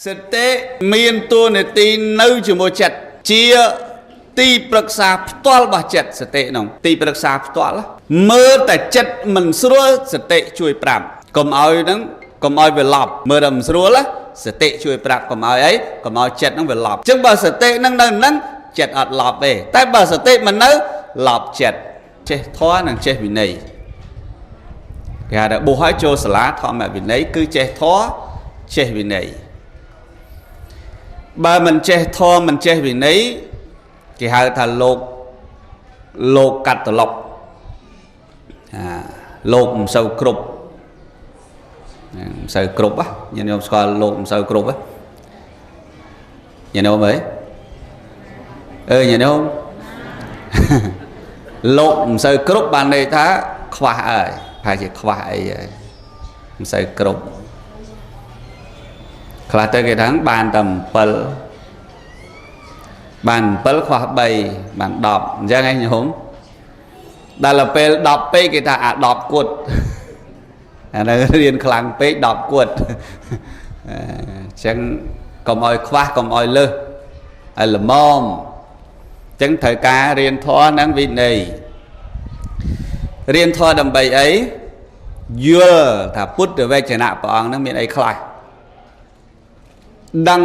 សតិមានតួនាទីនៅជាមួយចិត្តជាទីប្រឹក្សាផ្ទាល់របស់ចិត្តសតិនោះទីប្រឹក្សាផ្ទាល់មើលតែចិត្តមិនស្រួលសតិជួយប្រាប់កុំឲ្យហ្នឹងកុំឲ្យវាឡប់មើលតែមិនស្រួលសតិជួយប្រាប់កុំឲ្យអីកុំឲ្យចិត្តហ្នឹងវាឡប់អញ្ចឹងបើសតិហ្នឹងនៅហ្នឹងចិត្តអត់ឡប់ទេតែបើសតិមិននៅឡប់ចិត្តចេះធម៌និងចេះវិន័យគេហៅថាបួសឲ្យចូលសាលាធម្មវិន័យគឺចេះធម៌ចេះវិន័យបើមិនចេះធម៌មិនចេះវិន័យគេហៅថាលោកលោកកាត់ត្រឡប់លោកមិនសូវគ្រប់មិនសូវគ្រប់ញាតិញោមស្គាល់លោកមិនសូវគ្រប់ញាតិញោមអើយអើញាតិញោមលោកមិនសូវគ្រប់បានន័យថាខ្វះហើយប្រហែលជាខ្វះអីហើយមិនសូវគ្រប់ខ្លះទៅគេថាបានតែ7បាន7ខ្វះ3បាន10អញ្ចឹងឯងញោមដល់ពេល10ពេកគេថាអា10គត់អានៅរៀនខ្លាំងពេក10គត់អញ្ចឹងកុំឲ្យខ្វះកុំឲ្យលើសឲ្យល្មមអញ្ចឹងត្រូវការរៀនធម៌និងវិន័យរៀនធម៌ដើម្បីអីយល់ថាពុទ្ធវចនៈព្រះអង្គនឹងមានអីខ្លះដឹង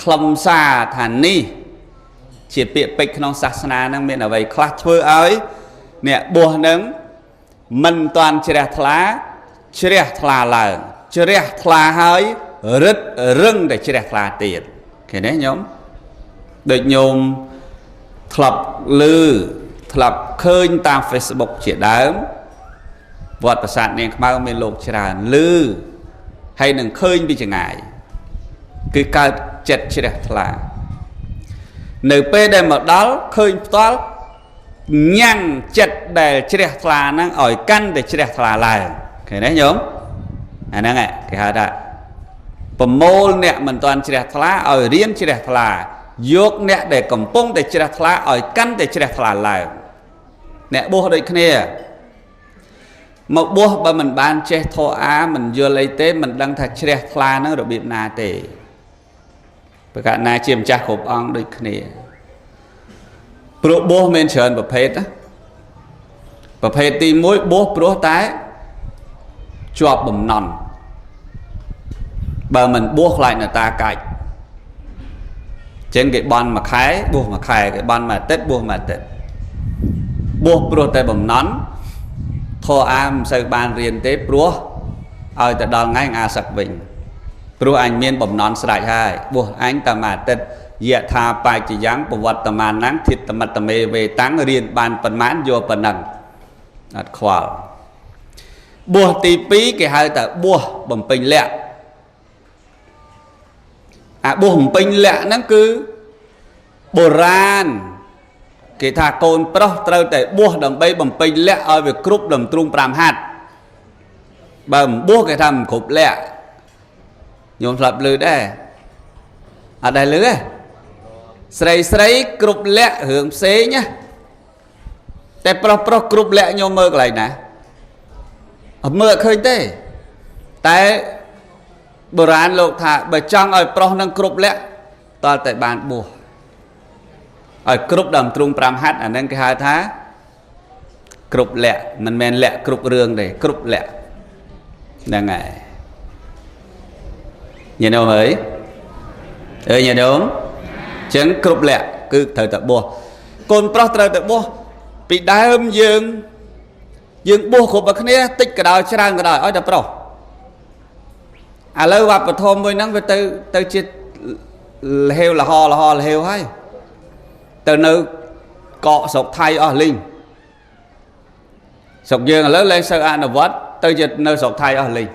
ខ្លឹមសារថានេះជាពាក្យពេចន៍ក្នុងសាសនានឹងមានអ្វីខ្លះធ្វើឲ្យអ្នកបួសនឹងមិនតាន់ជ្រះថ្លាជ្រះថ្លាឡើងជ្រះថ្លាហើយរឹតរឹងតែជ្រះថ្លាទៀតឃើញទេញោមដូចញោមធ្លាប់ឮធ្លាប់ឃើញតាម Facebook ជាដើមវត្តប្រាសាទនាងខ្មៅមានលោកច្រើនឮហើយនឹងឃើញពីចងាយគឺកើតចិត្តជ្រះថ្លានៅពេលដែលមកដល់ឃើញផ្ទាល់ញ៉ាំងចិត្តដែលជ្រះថ្លាហ្នឹងឲ្យកាន់តែជ្រះថ្លាឡើងឃើញទេញោមអាហ្នឹងគេហៅថាប្រមូលអ្នកមិនទាន់ជ្រះថ្លាឲ្យរៀនជ្រះថ្លាយកអ្នកដែលកំពុងតែជ្រះថ្លាឲ្យកាន់តែជ្រះថ្លាឡើងអ្នកបួសដូចគ្នាមកបួសបើមិនបានចេះធម៌អាមិនយល់អីទេមិនដឹងថាជ្រះថ្លាហ្នឹងរបៀបណាទេប្រកាសណាជាម្ចាស់គ្រប់អង្គដូចគ្នាព្រោះបួសមានច្រើនប្រភេទណាប្រភេទទី1បួសព្រោះតែជាប់បំណន់បើមិនបួសខ្លាចនតាកាច់ចឹងគេបន់មួយខែបួសមួយខែគេបន់មួយអាទិត្យបួសមួយអាទិត្យបួសព្រោះតែបំណន់ធម៌អាមិនសូវបានរៀនទេព្រោះឲ្យទៅដល់ថ្ងៃអាសឹកវិញព្រោះអញមានបំណន់ស្រេចហើយបួសអញតែមួយអាទិត្យយថាបច្ចយ៉ាងប្រវត្តិមានណាំងធិតមត្តមេវេតាំងរៀនបានប៉ុន្មានយកប៉ុណ្ណឹងអត់ខ្វល់បួសទី2គេហៅថាបួសបំពេញលក្ខអាបួសបំពេញលក្ខហ្នឹងគឺបុរាណគេថាកូនប្រុសត្រូវតែបួសដើម្បីបំពេញលក្ខឲ្យវាគ្រប់ដំទ្រូង5ហាត់បើមិនបួសគេថាមិនគ្រប់លក្ខញោមធ្លាប់ឮដែរអត់ដែរឮទេស្រីស្រីគ្រប់លក្ខរឿងផ្សេងណាតែប្រុសប្រុសគ្រប់លក្ខញោមមើលកន្លែងណាអត់មើលអត់ឃើញទេតែបុរាណលោកថាបើចង់ឲ្យប្រុសនឹងគ្រប់លក្ខតើតែបានបួសឲ្យគ្រប់ដើមទ្រូង5ហាត់អាហ្នឹងគេហៅថាគ្រប់លក្ខមិនមែនលក្ខគ្រប់រឿងទេគ្រប់លក្ខហ្នឹងហើយញាតិញោមអើយអើយញាតិញោមចឹងគ្រប់លក្ខគឺត្រូវតែបួសកូនប្រុសត្រូវតែបួសពីដើមយើងបួសគ្រប់គ្នាតិចក៏ដោយច្រើនក៏ដោយឲ្យតែប្រុសឥឡូវវប្បធម៌មួយហ្នឹងវាទៅជាលហេវលហលហលហេវហើយទៅនៅកកស្រុកថៃអស់លីងស្រុកយើងឥឡូវលែងសូវអនុវត្តទៅជានៅស្រុកថៃអស់លីង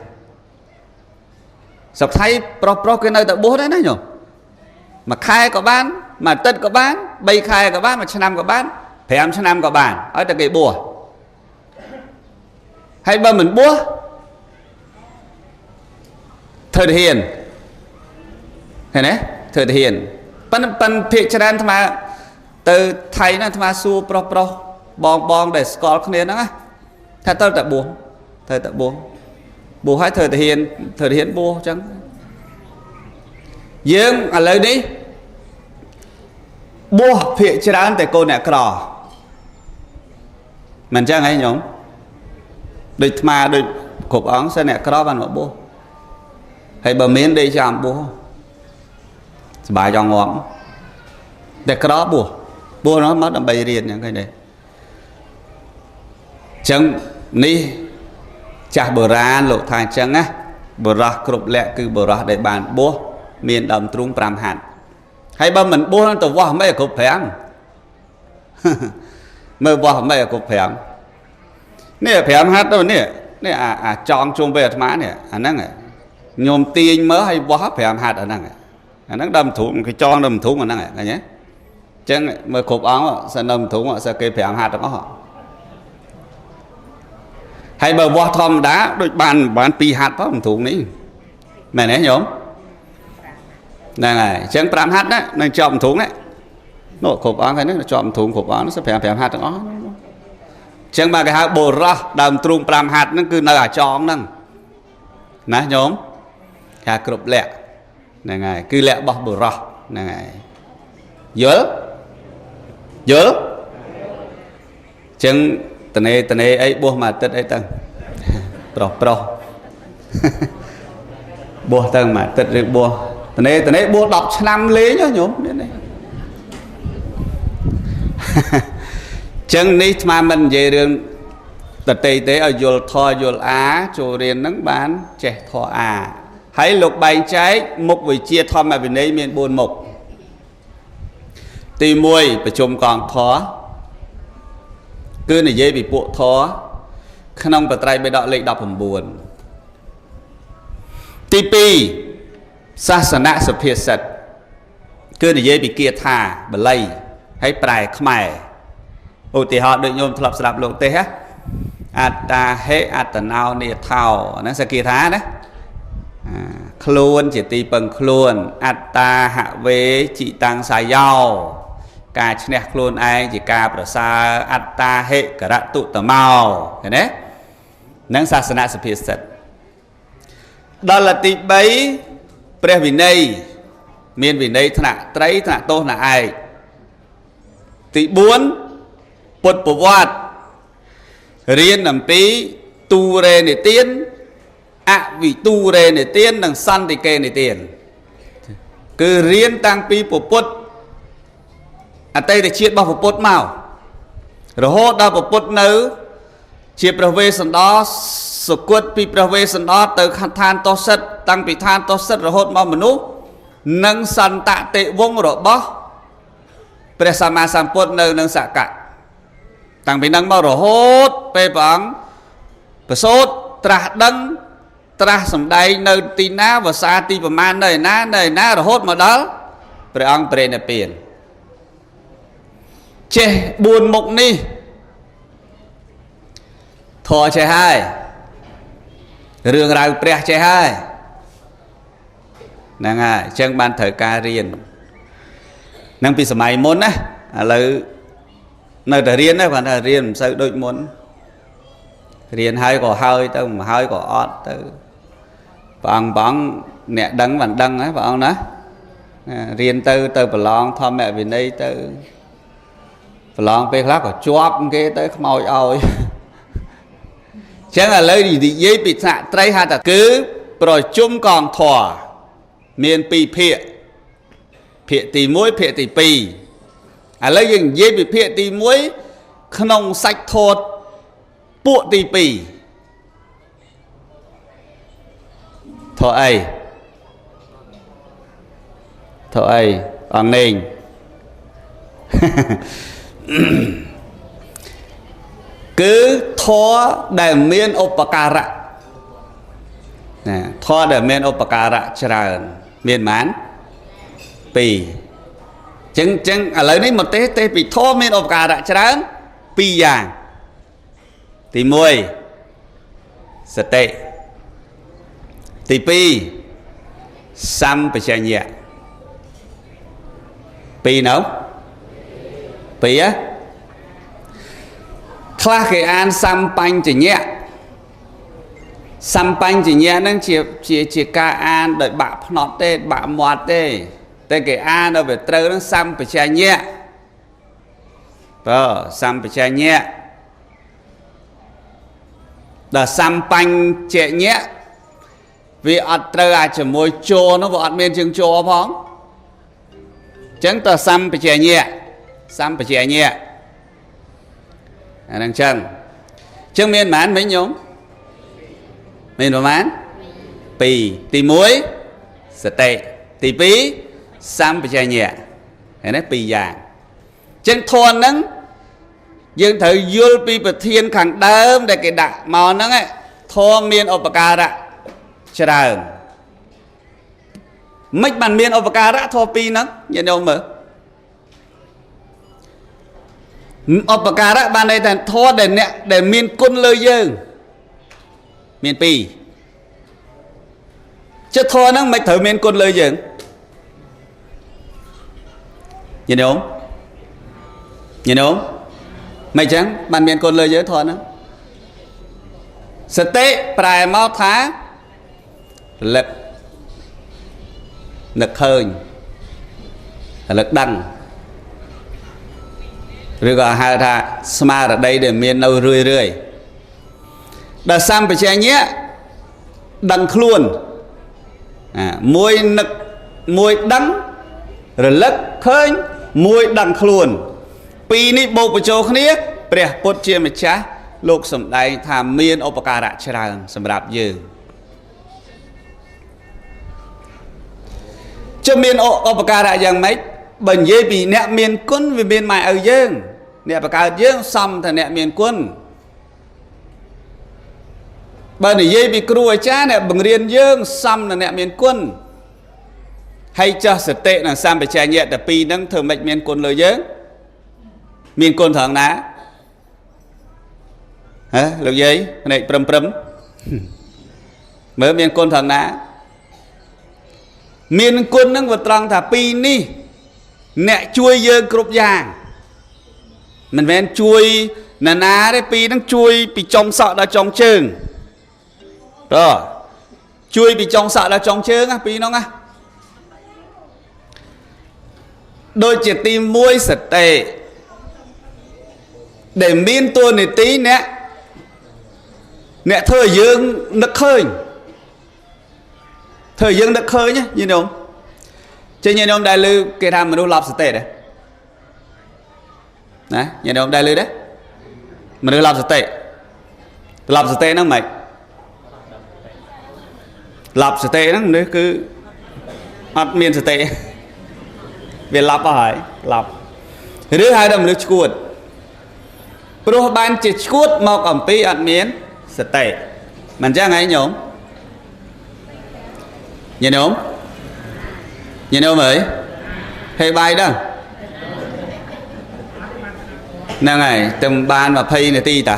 ស្រុកថៃប្រុសប្រុសគេនៅតែបួសដែរណាញោមមួយខែក៏បានមួយអាទិត្យក៏បាន3ខែក៏បានមួយឆ្នាំក៏បាន5ឆ្នាំក៏បានឲ្យតែគេបួសហើយបើមិនបួសធ្វើទាហានឃើញទេធ្វើទាហានប៉ិនភាកច្រើនអាត្មាទៅថៃហ្នឹងអាត្មាសួរប្រុសប្រុសបងបងដែលស្គាល់គ្នាហ្នឹងណាថាត្រូវតែបួសត្រូវតែបួសបួសហើយធ្វើទាហានធ្វើទាហានបួសអញ្ចឹង យើងឥឡូវនេះបួសភាកច្រើនតែកូនអ្នកក្រមិនចឹងហីញោមដូចអាត្មាដូចគ្រប់អង្គសិនអ្នកក្របានមកបួសហើយបើមានដេកចាំបួសសบายចង់ងាប់តែក្របួសបួសនោះមកដើម្បីរៀនចឹងឃើញទេចឹងនេះចាស់បុរាណលោកថាអញ្ចឹងណាបុរសគ្រប់លក្ខគឺបុរសដែលបានបួសមានដើមទ្រូង5ហាត់ហើយបើមិនបួសទៅវាស់មិនឲ្យគ្រប់5មើលវាស់មិនឲ្យគ្រប់5នេះ5ហាត់ទៅនេះនេះអាចងជុំពេលអាត្មានេះអាហ្នឹងញោមទាញមើលឲ្យវាស់5ហាត់អាហ្នឹងអាហ្នឹងដើមទ្រូងគេចងដើមទ្រូងអាហ្នឹងឃើញទេអញ្ចឹងមើលគ្រប់អង្គសិនដើមទ្រូងសិនគេ5ហាត់ទាំងអស់ហើយបើវាស់ធម្មតាដូចបាន2ហាត់ផងទ្រូងនេះមែនទេញោមហ្នឹងហើយអញ្ចឹង5ហាត់ណានឹងជាប់ទ្រូងណានោះគ្រប់អង្គហើយហ្នឹងជាប់ទ្រូងគ្រប់អង្គសិន5ហាត់ទាំងអស់អញ្ចឹងបាទគេហៅបុរសដើមទ្រូង5ហាត់ហ្នឹងគឺនៅអាចងហ្នឹងណាញោមគេគ្រប់លក្ខហ្នឹងហើយគឺលក្ខរបស់បុរសហ្នឹងហើយយល់យល់អញ្ចឹងតនេអីបួសមួយអាទិត្យអីទៅប្រុសប្រុសបួសទៅមួយអាទិត្យឬបួសតនេបួស10ឆ្នាំលេងញោមមានទេចឹងនេះអាត្មាមិននិយាយរឿងតទេទេឲ្យយល់ធម៌យល់អាចូលរៀនហ្នឹងបានចេះធម៌អាហើយលោកបែងចែកមុខវិជ្ជាធម្មវិន័យមាន4មុខទី1ប្រជុំកងធម៌គឺនិយាយពីពួកធម៌ក្នុងបត្រៃបិដកលេខ19ទី2សាសនៈសុភាសិតគឺនិយាយពីគាថាបាលីហើយប្រែខ្មែរឧទាហរណ៍ដូចញោមធ្លាប់ស្ដាប់លោកទេហ៎អត្តាហេអត្តណោនិថោហ្នឹងសគាថាណាខ្លួនជាទីពឹងខ្លួនអត្តាហវេជីតាំងសាយោការឈ្នះខ្លួនឯងជាការប្រសើរអត្តាហេករតុតមោឃើញទេនឹងសាសនៈសុភាសិតដល់ទី3ព្រះវិន័យមានវិន័យថ្នាក់ត្រីថ្នាក់ទោសថ្នាក់ឯកទី4ពុទ្ធប្រវត្តិរៀនអំពីទូរេនិទានអវិទូរេនិទាននិងសន្តិកេនិទានគឺរៀនតាំងពីពុទ្ធអតីតជាតិរបស់ពុទ្ធមករហូតដល់ពុទ្ធនៅជាព្រះវេស្សន្តរសុគតពីព្រះវេស្សន្តរទៅឋានតសិទ្ធតាំងពីឋានតសិទ្ធរហូតមកមនុស្សនិងសន្តតិវង្សរបស់ព្រះសម្មាសម្ពុទ្ធនៅនឹងសកៈតាំងពីនឹងមករហូតពេលព្រះអង្គប្រសូតត្រាស់ដឹងត្រាស់សម្ដែងនៅទីណាវសាទីប្រមាណនៅឯណានៅឯណារហូតមកដល់ព្រះអង្គព្រះនិព្វានចេះ4មុខនេះធម៌ចេះហើយរឿងរ៉ាវព្រះចេះហើយហ្នឹងហើយអញ្ចឹងបានត្រូវការរៀននឹងពីសម័យមុនណាឥឡូវនៅតែរៀនដែរគាត់ថារៀនមិនសូវដូចមុនរៀនហើយក៏ហើយទៅមិនហើយក៏អត់ទៅព្រះអង្គអ្នកដឹងមិនដឹងហ៎ព្រះអង្គណារៀនទៅទៅប្រឡងធម្មវិន័យទៅប្រឡងពេលខ្លះក៏ជាប់គេទៅខ្មោចឲ្យចឹងឥឡូវនិយាយពីថ្នាក់ត្រីហៅថាគឺប្រជុំកងធម៌មាន2ភាគភាគទី1ភាគទី2ឥឡូវយើងនិយាយពីភាគទី1ក្នុងសាច់ធម៌ពួកទី2ធម៌អីធម៌អីអង្គនេងគឺធម៌ដែលមានឧបការៈណាធម៌ដែលមានឧបការៈច្រើនមានប៉ុន្មាន2ចឹងឥឡូវនេះមកទេសពីធម៌មានឧបការៈច្រើន2យ៉ាងទី1សតិទី2សម្បជញ្ញៈពីរនៅពីរខ្លះគេអានសម្បញ្ញៈ សម្បញ្ញៈហ្នឹងជាជាជាការអានដោយបាក់ភ្នត់ទេបាក់មាត់ទេតែគេអានដល់វាត្រូវហ្នឹងសម្បជញ្ញៈបើសម្បជញ្ញៈដល់សម្បញ្ញៈវាអត់ត្រូវអាជាមួយជោនោះវាអត់មានជើងជោផងអញ្ចឹងតើសម្បជញ្ញៈសម្បជញ្ញៈអាហ្នឹងអញ្ចឹងអញ្ចឹងមានប៉ុន្មានមិញញោមមានប្រមាណ2ទី1សតិទី2សម្បជញ្ញៈឃើញទេពីរយ៉ាងអញ្ចឹងធម៌ហ្នឹងយើងត្រូវយល់ពីប្រធានខាងដើមដែលគេដាក់មកហ្នឹងធម៌មានឧបការៈច្រើនមិនបានមានឧបការៈធម៌ពីរហ្នឹងញាតិញោមមើលឧបការៈបានន័យថាធម៌ដែលអ្នកដែលមានគុណលើយើងមានពីរចិត្តធម៌ហ្នឹងមិនត្រូវមានគុណលើយើងញាតិញោមញាតិញោមមិនអញ្ចឹងបានមានគុណលើយើងធម៌ហ្នឹងសតិប្រែមកថារលឹកនឹកឃើញរលឹកដឹងឬក៏ហៅថាស្មារតីដែលមាននៅរឿយរឿយដល់សម្បជញ្ញៈដឹងខ្លួនមួយនឹកមួយដឹងរលឹកឃើញមួយដឹងខ្លួនពីរនេះបូកបញ្ចូលគ្នាព្រះពុទ្ធជាម្ចាស់លោកសម្ដែងថាមានឧបការៈច្រើនសម្រាប់យើងចុះមានឧបការៈយ៉ាងម៉េចបើនិយាយពីអ្នកមានគុណវាមានម៉ែឪយើងអ្នកបង្កើតយើងសំថាអ្នកមានគុណបើនិយាយពីគ្រូអាចារ្យអ្នកបង្រៀនយើងសំថាអ្នកមានគុណហើយចោះសតិនិងសម្បជញ្ញៈតែពីរហ្នឹងធ្វើម៉េចមានគុណលើយើងមានគុណត្រង់ណាហ៎លោកយាយភ្នែកព្រឹមព្រឹមមើលមានគុណត្រង់ណាមានគុណហ្នឹងវាត្រង់ថាពីរនេះអ្នកជួយយើងគ្រប់យ៉ាងមិនមែនជួយណានាទេពីរហ្នឹងជួយពីចុងសក់ដល់ចុងជើងតើជួយពីចុងសក់ដល់ចុងជើងណាពីរហ្នឹងណាដូចជាទី1សតិដែលមានតួនាទីអ្នកធ្វើឲ្យយើងនឹកឃើញធ្វើឲ្យយើងនឹកឃើញញាតិញោមចេះញាតិញោមដែលឮគេថាមនុស្សឡប់សតិដែរណាញាតិញោមដែលឮទេមនុស្សឡប់សតិឡប់សតិហ្នឹងម៉េចឡប់សតិហ្នឹងមនុស្សគឺអត់មានសតិវាឡប់អស់ហើយឡប់ឬហៅថាមនុស្សឈួតព្រោះបានជាឈួតមកអំពីអត់មានសតិមិនចឹងហីញោមញាតិញោមញាតិញោមអើយហេបាយដឹងហ្នឹងហើយទៅបាន20នាទីតា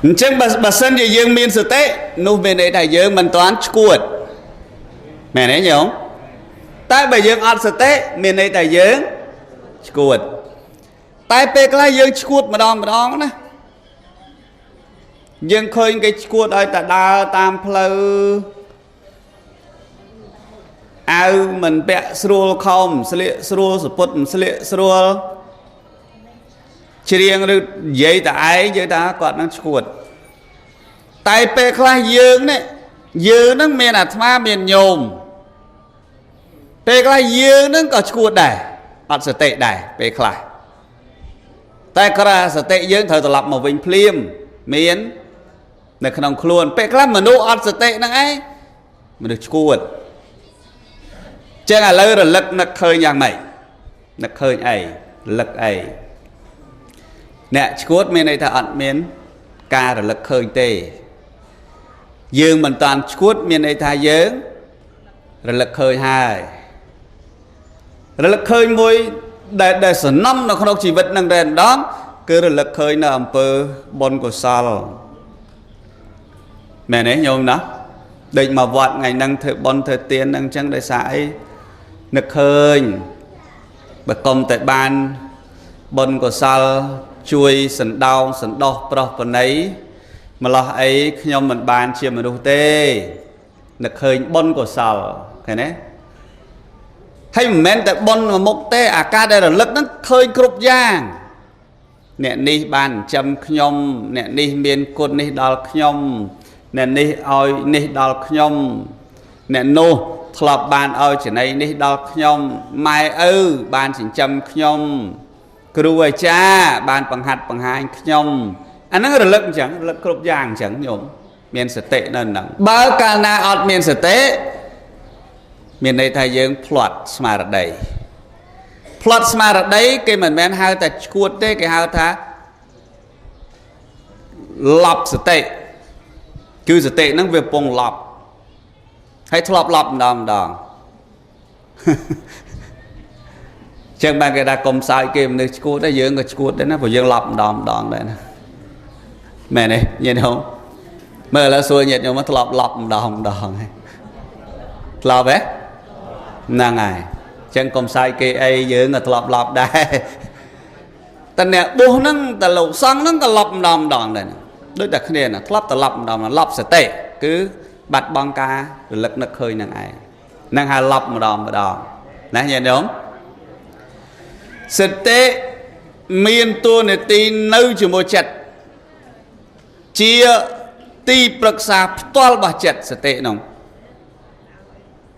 អញ្ចឹងបើសិនជាយើងមានសតិនោះមានន័យថាយើងមិនទាន់ឈួតមែនទេញោមតែបើយើងអត់សតិមានន័យថាយើងឈួតតែពេលខ្លះយើងឈួតម្ដងម្ដងណាយើងឃើញគេឈួតឲ្យតែដើរតាមផ្លូវអាវមិនពាក់ស្រួលខោមស្លៀកស្រួលសពុតមិនស្លៀកស្រួលច្រៀងឬនិយាយតែឯងយើងថាគាត់នឹងឈួតតែពេលខ្លះយើងនេះយើងនឹងមានអាត្មាមានញោមពេលខ្លះយើងនឹងក៏ឈួតដែរអត់សតិដែរពេលខ្លះតែក្រៅសតិយើងត្រូវត្រឡប់មកវិញភ្លាមមាននៅក្នុងខ្លួនពេលខ្លះមនុស្សអត់សតិហ្នឹងឯងមនុស្សឈួតចឹងឥឡូវរលឹកនឹកឃើញយ៉ាងម៉េចនឹកឃើញអីរលឹកអីអ្នកឈួតមានន័យថាអត់មានការរលឹកឃើញទេយើងមិនតាន់ឈួតមានន័យថាយើងរលឹកឃើញហើយរលឹកឃើញមួយដែលសំណំនៅក្នុងជីវិតនឹងតែម្ដងគឺរលឹកឃើញនៅអំពើបុណ្យកុសលមែនទេញោមណាដេកមកវត្តថ្ងៃហ្នឹងធ្វើបុណ្យធ្វើទានហ្នឹងអញ្ចឹងដោយសារអីនឹកឃើញបើកុំតែបានបុណ្យកុសលជួយសណ្ដោងសណ្ដោសប្រោះបណី ម្លោះអីខ្ញុំមិនបានជាមនុស្សទេនឹកឃើញបុណ្យកុសលឃើញទេហើយមិនមែនតែបុណ្យមួយមុខទេអាការដែលរលឹកហ្នឹងឃើញគ្រប់យ៉ាងអ្នកនេះបានចិញ្ចឹមខ្ញុំអ្នកនេះមានគុណនេះដល់ខ្ញុំអ្នកនេះឲ្យនេះដល់ខ្ញុំអ្នកនោះធ្លាប់បានឲ្យចំណីនេះដល់ខ្ញុំម៉ែឪបានចិញ្ចឹមខ្ញុំគ្រូអាចារ្យបានបង្ហាត់បង្ហាញខ្ញុំអាហ្នឹងរលឹកអញ្ចឹងរលឹកគ្រប់យ៉ាងអញ្ចឹងញោមមានសតិនៅហ្នឹងបើកាលណាអត់មានសតិមានន័យថាយើងភ្លាត់ស្មារតីភ្លាត់ស្មារតីគេមិនមែនហៅតែឈួតទេគេហៅថាលប់សតិគឺសតិហ្នឹងវាពងលប់ហើយធ្លាប់លប់ម្ដងម្ដងចឹងបានគេថាកុំសើចគេមនុស្សឈួតទេយើងក៏ឈួតដែរណាព្រោះយើងលប់ម្ដងម្ដងដែរណាមែនទេញាតិញោមមើលឥឡូវសួរញាតិញោមធ្លាប់លប់ម្ដងម្ដងហើយធ្លាប់ទេហ្នឹងហើយចឹងកុំសើចគេអីយើងក៏ធ្លាប់លប់ដែរតែអ្នកបួសហ្នឹងតែលោកសង្ឃហ្នឹងក៏លប់ម្ដងម្ដងដែរដូចតែគ្នាណាធ្លាប់តែលប់ម្ដងលប់សតិគឺបាត់បង់ការរលឹកនឹកឃើញនឹងឯងហ្នឹងហៅលប់ម្ដងម្ដងណាញាតិញោមសតិមានតួនាទីនៅជាមួយចិត្តជាទីប្រឹក្សាផ្ទាល់របស់ចិត្តសតិនោះ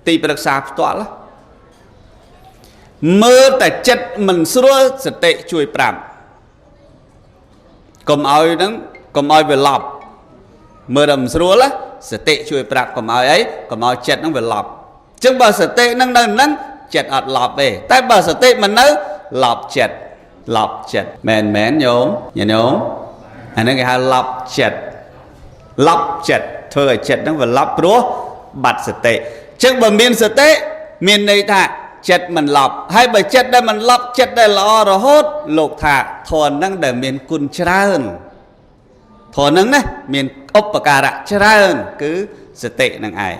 ទីប្រឹក្សាផ្ទាល់មើលតែចិត្តមិនស្រួលសតិជួយប្រាប់កុំឲ្យហ្នឹងកុំឲ្យវាឡប់មើលតែមិនស្រួលសតិជួយប្រាប់កុំឲ្យអីកុំឲ្យចិត្តហ្នឹងវាឡប់អញ្ចឹងបើសតិហ្នឹងនៅហ្នឹងចិត្តអត់ឡប់ទេតែបើសតិមិននៅឡប់ចិត្តឡប់ចិត្តមែនមែនញោមញាតិញោមអាហ្នឹងគេហៅឡប់ចិត្តឡប់ចិត្តធ្វើឲ្យចិត្តហ្នឹងវាឡប់ព្រោះបាត់សតិអញ្ចឹងបើមានសតិមានន័យថាចិត្តមិនឡប់ហើយបើចិត្តដែលមិនឡប់ចិត្តដែលល្អរហូតលោកថាធម៌ហ្នឹងដែលមានគុណច្រើនធម៌ហ្នឹងណាមានឧបការៈច្រើនគឺសតិហ្នឹងឯង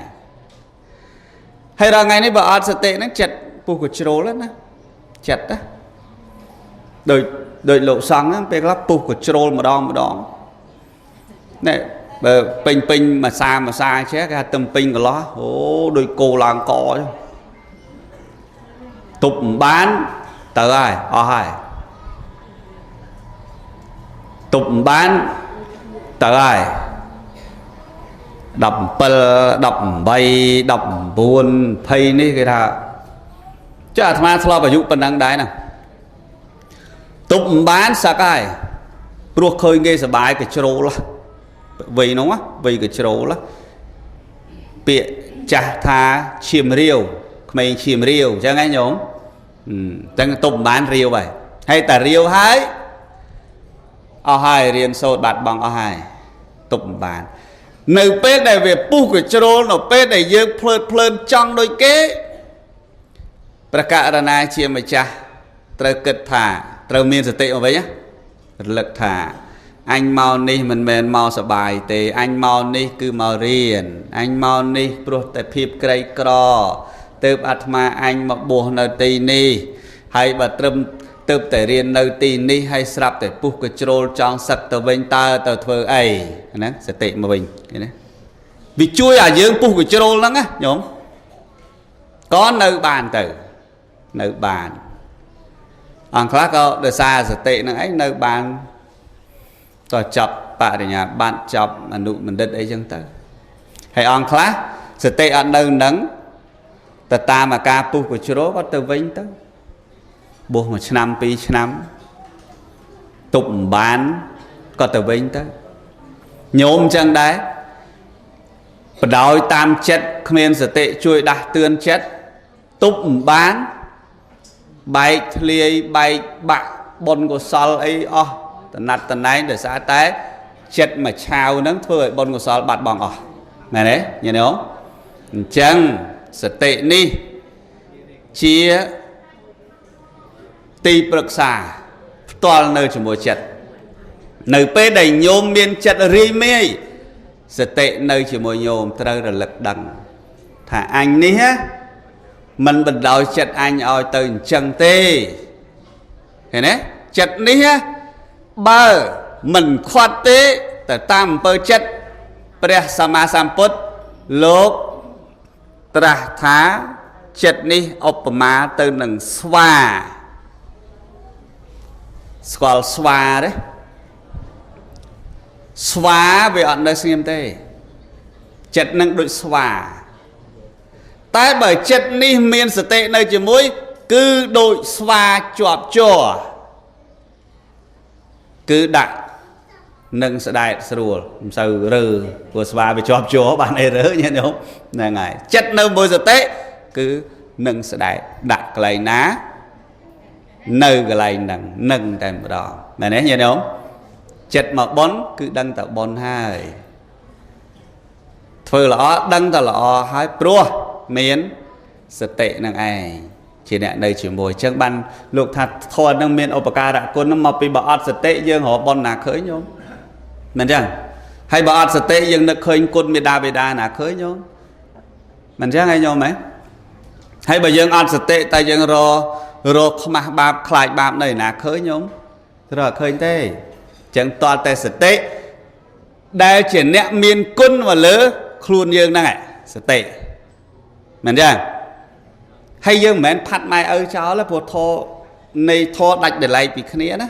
ហើយរាល់ថ្ងៃនេះបើអត់សតិហ្នឹងចិត្តពុះកជ្រោលណាចិត្តណាដូចលោកសង្ឃហ្នឹងពេលខ្លះពុះកជ្រោលម្ដងម្ដងណែបើពេញពេញមួយសាមួយសាចេះគេថាទឹមពេញកន្លោះអូដូចគោឡើងកចុះទប់មិនបានទៅហើយអស់ហើយទប់មិនបានទៅហើយ17 18 19 20នេះគេថាចាអាត្មាធ្លាប់អាយុប៉ុណ្ណឹងដែរណាទប់មិនបានសឹកហើយព្រោះឃើញគេសបាយកជ្រោលវ័យនោះវ័យកជ្រោលពាក្យចាស់ថាឈាមរាវក្មេងឈាមរាវអញ្ចឹងហ៎ញោមអញ្ចឹងទប់មិនបានរាវហើយហើយតែរាវហើយអស់ហើយរៀនសូត្របាត់បង់អស់ហើយទប់មិនបាននៅពេលដែលវាពុះកជ្រោលនៅពេលដែលយើងភ្លើតភ្លើនចង់ដូចគេព្រះករណាជាម្ចាស់ត្រូវគិតថាត្រូវមានសតិមកវិញរលឹកថាអញមកនេះមិនមែនមកសបាយទេអញមកនេះគឺមករៀនអញមកនេះព្រោះតែភាពក្រីក្រទើបអាត្មាអញមកបួសនៅទីនេះហើយបើត្រឹមទើបតែរៀននៅទីនេះហើយស្រាប់តែពុះកជ្រោលចង់សឹកទៅវិញតើទៅធ្វើអីហ្នឹងសតិមកវិញឃើញទេវាជួយឲ្យយើងពុះកជ្រោលហ្នឹងណាញោមក៏នៅបានទៅនៅបានអង្គខ្លះក៏ដោយសារសតិហ្នឹងឯងនៅបានតចប់បរិញ្ញាបត្រចប់អនុបណ្ឌិតអីចឹងទៅហើយអង្គខ្លះសតិអត់នៅនឹងទៅតាមអាការពុះកជ្រោលក៏ទៅវិញទៅបួសមួយឆ្នាំពីរឆ្នាំទប់មិនបានក៏ទៅវិញទៅញោមចឹងដែរបដោយតាមចិត្តគ្មានសតិជួយដាស់តឿនចិត្តទប់មិនបានបែកធ្លាយបែកបាក់បុណ្យកុសលអីអស់តណាត់តណែងដោយសារតែចិត្តមួយឆាវហ្នឹងធ្វើឲ្យបុណ្យកុសលបាត់បង់អស់មែនទេញាតិញោមអញ្ចឹងសតិនេះជាទីប្រឹក្សាផ្ទាល់នៅជាមួយចិត្តនៅពេលដែលញោមមានចិត្តរាយមាយសតិនៅជាមួយញោមត្រូវរលឹកដឹងថាអញនេះមិនបណ្ដោយចិត្តអញឲ្យទៅអញ្ចឹងទេឃើញទេចិត្តនេះបើមិនខាត់ទេ ទៅតាមអំពើចិត្តព្រះសម្មាសម្ពុទ្ធលោកត្រាស់ថាចិត្តនេះឧបមាទៅនឹងស្វាស្គាល់ស្វាទេស្វាវាអត់នៅស្ងៀមទេចិត្តនឹងដូចស្វាតែបើចិត្តនេះមានសតិនៅជាមួយគឺដូចស្វាជាប់ជ័រគឺដាក់នឹងស្ដែតស្រួលមិនសូវរើព្រោះស្វាវាជាប់ជ័របានអីរើញាតិញោមហ្នឹងហើយចិត្តនៅមួយសតិគឺនឹងស្ដែតដាក់កន្លែងណានៅកន្លែងហ្នឹងនឹងតែម្ដងមែនទេញាតិញោមចិត្តមកប៉ុនគឺដឹងតែប៉ុនហើយធ្វើល្អដឹងតែល្អហើយព្រោះមានសតិនឹងឯងជាអ្នកនៅជាមួយអញ្ចឹងបានលោកថាធម៌នឹងមានឧបការៈគុណនឹងមកពីបើអត់សតិយើងរកប៉ុនណាឃើញញោមមិនអញ្ចឹងហើយបើអត់សតិយើងនឹកឃើញគុណមេដាបេដាណាឃើញញោមមិនអញ្ចឹងហើយញោមហ៎ហើយបើយើងអត់សតិតែយើងរកខ្មាស់បាបខ្លាចបាបនៅណាឃើញញោមរកឃើញទេអញ្ចឹងតតែសតិដែលជាអ្នកមានគុណមកលើខ្លួនយើងហ្នឹងសតិមិនអញ្ចឹងហើយយើងមិនមែនផាត់ម៉ែឪចោលទេព្រោះធរនៃធរដាច់ដライពីគ្នាណា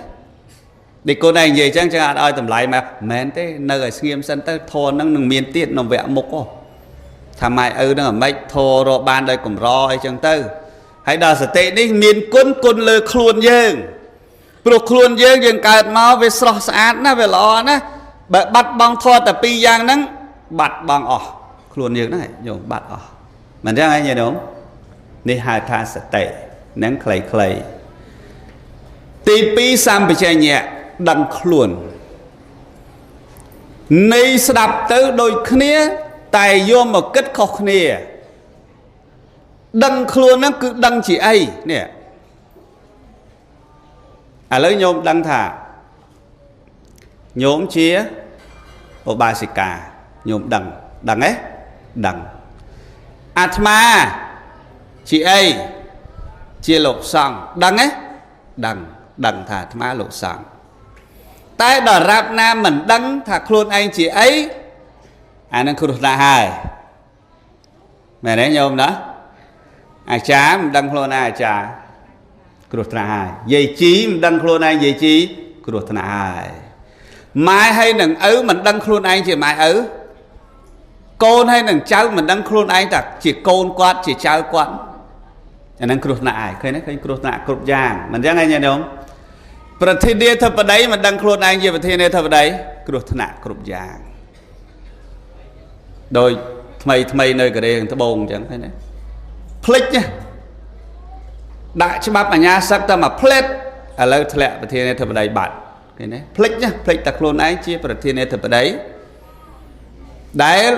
ដូចកូនឯងនិយាយអញ្ចឹងអត់ឲ្យតម្លៃមកមិនមែនទេនៅឲ្យស្ងៀមសិនទៅធរហ្នឹងនឹងមានទៀតនៅវគ្គមុខថាម៉ែឪហ្នឹងអាម៉េចធររកបានដោយកម្រអីចឹងទៅហើយដល់សតិនេះមានគុណគុណលើខ្លួនយើងព្រោះខ្លួនយើងយើងកើតមកវាស្រស់ស្អាតណាស់វាល្អណាស់បើបាត់បង់ធរតែពីរយ៉ាងហ្នឹងបាត់បង់អស់ខ្លួនយើងហ្នឹងញោមបាត់អស់មិនចឹងឯងញោមនេះហៅថាសតិហ្នឹងខ្លីៗទី2សម្បជញ្ញៈដឹងខ្លួននៃស្ដាប់ទៅដូចគ្នាតែយកមកគិតខុសគ្នាដឹងខ្លួនហ្នឹងគឺដឹងជាអីនេះឥឡូវញោមដឹងថាញោមជាឧបាសិកាញោមដឹងដឹងទេដឹងអាត្មាជាអីជាលោកសង្ឃដឹងទេដឹងដឹងថាអាត្មាលោកសង្ឃតែដល់រាប់ណាមិនដឹងថាខ្លួនឯងជាអីអានឹងគ្រោះថ្នាក់ហើយមែនទេញោមណាអាចារ្យមិនដឹងខ្លួនឯងអាចារ្យគ្រោះថ្នាក់ហើយយាយជីមិនដឹងខ្លួនឯងយាយជីគ្រោះថ្នាក់ហើយម៉ែហើយនឹងឪមិនដឹងខ្លួនឯងជាម៉ែឪកូនហើយនឹងចៅមិនដឹងខ្លួនឯងថាជាកូនគាត់ជាចៅគាត់អានឹងគ្រោះថ្នាក់ហើយឃើញទេឃើញគ្រោះថ្នាក់គ្រប់យ៉ាងមិនអញ្ចឹងឯងញោមប្រធានាធិបតីមិនដឹងខ្លួនឯងជាប្រធានាធិបតីគ្រោះថ្នាក់គ្រប់យ៉ាងដោយថ្មីថ្មីនៅកូរ៉េខាងត្បូងអញ្ចឹងឃើញទេភ្លេចណាដាក់ច្បាប់អាញាសឹកតែមួយផ្លេតឥឡូវធ្លាក់ប្រធានាធិបតីបាត់ឃើញទេភ្លេចណាភ្លេចតែខ្លួនឯងជាប្រធានាធិបតីដែល